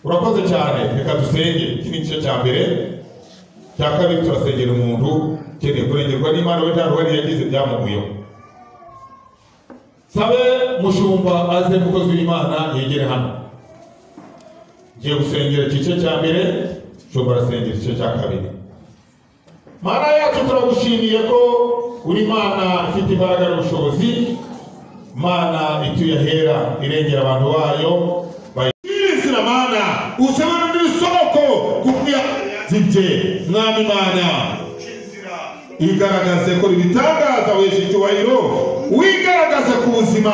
Urakoze cyane, reka dusenge. Iki ni igice cya mbere. Cya kabiri turasengera umuntu ukeneye kurengerwa n'Imana, we nta ruhare yagize byamuguyeho. Sabe mushumba aze mukozi w'Imana yegere hano. Ngiye gusengera igice cya mbere, mushumba arasengera igice cya kabiri. Mana yacu turagushimiye ko uri Mana ifite imbaraga n'ubushobozi, Mana ituye ahera irengera abantu bayo. Bayizira Mana usaba n'isoko kukuya zibye. Mwami Mana igaragaze ko ibitangaza wesha icyubahiro, wigaragaze ku buzima,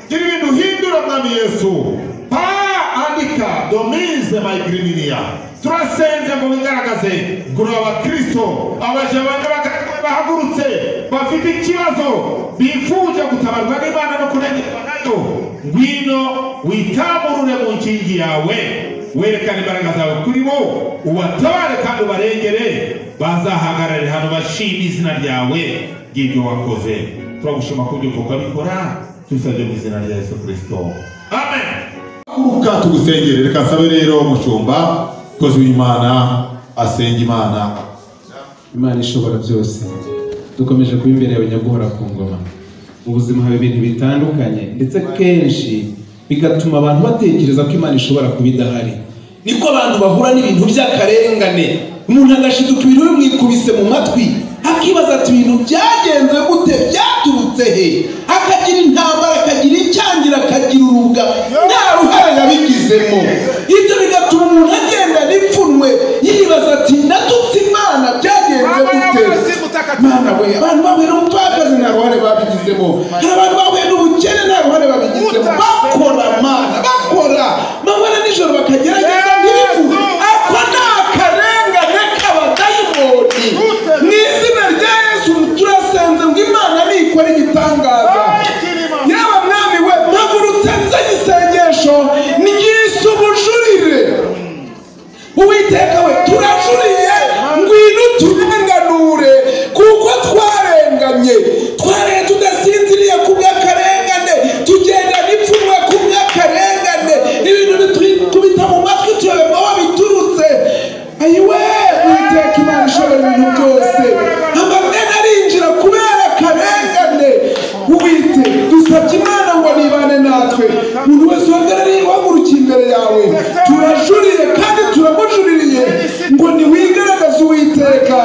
gira ibintu uhindura Mwami Yesu. Pa andika domize mayigriminia. Turasenze ngo wigaragaze kuri abakristo abaje bahagurutse bafite ikibazo bifuje gutabarwa n'Imana no kurengerwa nayo, ngwino witamurure mu nkingi yawe. Werekane imbaraga zawe kuri bo, ubatabare kandi ubarengere, bazahagarare hano bashima izina ryawe ry'ibyo wakoze. Turagushima ko ibyo ukabikora, tubisabye mu izina rya Yesu Kristo, amen. Haguruka tugusengere. Reka nsabe rero umushumba umukozi w'Imana asenga Imana. Imana ishobora byose, dukomeje kuba imbere yawe nyaguhora ku ngoma. Mu buzima haba ibintu bitandukanye, ndetse kenshi bigatuma abantu batekereza ko Imana ishobora kuba idahari. Niko abantu bahura n'ibintu by'akarengane, umuntu agashiduka ibintu bimwikubise mu matwi, akibaza ati ibintu byagenze gute, byaturutse he? Akagira intambara, akagira icyangira, akagira uruga, nta ruhare yabigizemo. Ibyo bigatuma umuntu agenda n'ipfunwe, yibaza ati natutse Imana, byagenze gute? Mana we, abantu bahuye n'ubupfakazi nta ruhare babigizemo, hari abantu bahuye n'ubukene nta ruhare babigizemo. Bakora Mana, bakora manywa nijoro bakagerageza ntibikunde. Ako ni akarengane k'abadayimoni. Mu izina rya Yesu turasenze ngo Imana nikore igitangaza. Yaba mwami we, mpagurutse nzanye isengesho ryise ubujurire. Uwiteka we, turajuriye, ngwino turenganure, kuko twarenganye, twaraye tudasinziriye ku bw'akarengane, tugenda n'ipfunwe ku bw'akarengane, ibintu bitwikubita mu matwi tuyoberwa aho biturutse. Ayiwe Uwiteka Imana ishobora ibintu byose, amamena arinjira kubera akarengane. Uwite dusabye Imana ngo nibane natwe, umuntu wese uhagarariye uhagurukiye imbere yawe, turajuriye kandi turamujuririye ngo niwigaragaze Uwiteka,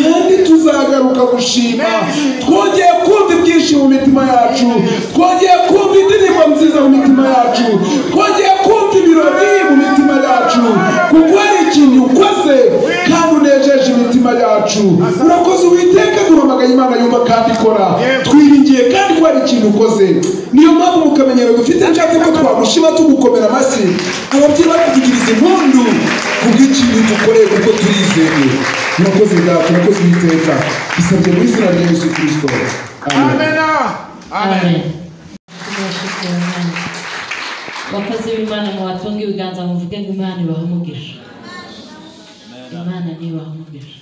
kandi tuzagaruka gushima. Twongeye kumva ibyishimo mu mitima yacu, twongeye kumva indirimbo nziza mu mitima yacu, twongeye kumva ibirori mu mitima yacu, kuko hari ikintu ukoze kandi unejeje imitima yacu. Urakoze Uwiteka, duhamagaye Imana yumva kandi ikora, twiringiye kandi ko hari ikintu ukoze. Niyo mpamvu mu kamenyero dufite nshatse ko twagushima tugukomera amashyi, ababyeyi batuvugiriza impundu kubw'ikintu dukoreye, kuko turizeye. Urakoze Data, urakoze Uwiteka, bisabye mu izina rya Yesu Kristo, amen. Amen. Abakozi b'Imana mubatunge ibiganza muvuge ngo Imana ibahe umugisha. Imana nibahe umugisha.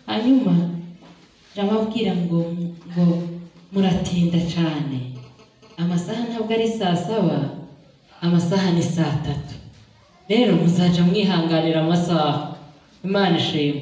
Hanyuma ndababwira ngo muratinda cyane, amasaha ntabwo ari saa 7, amasaha ni saa 3. Rero muzaja mwihanganira amasaha. Imana ishimwe.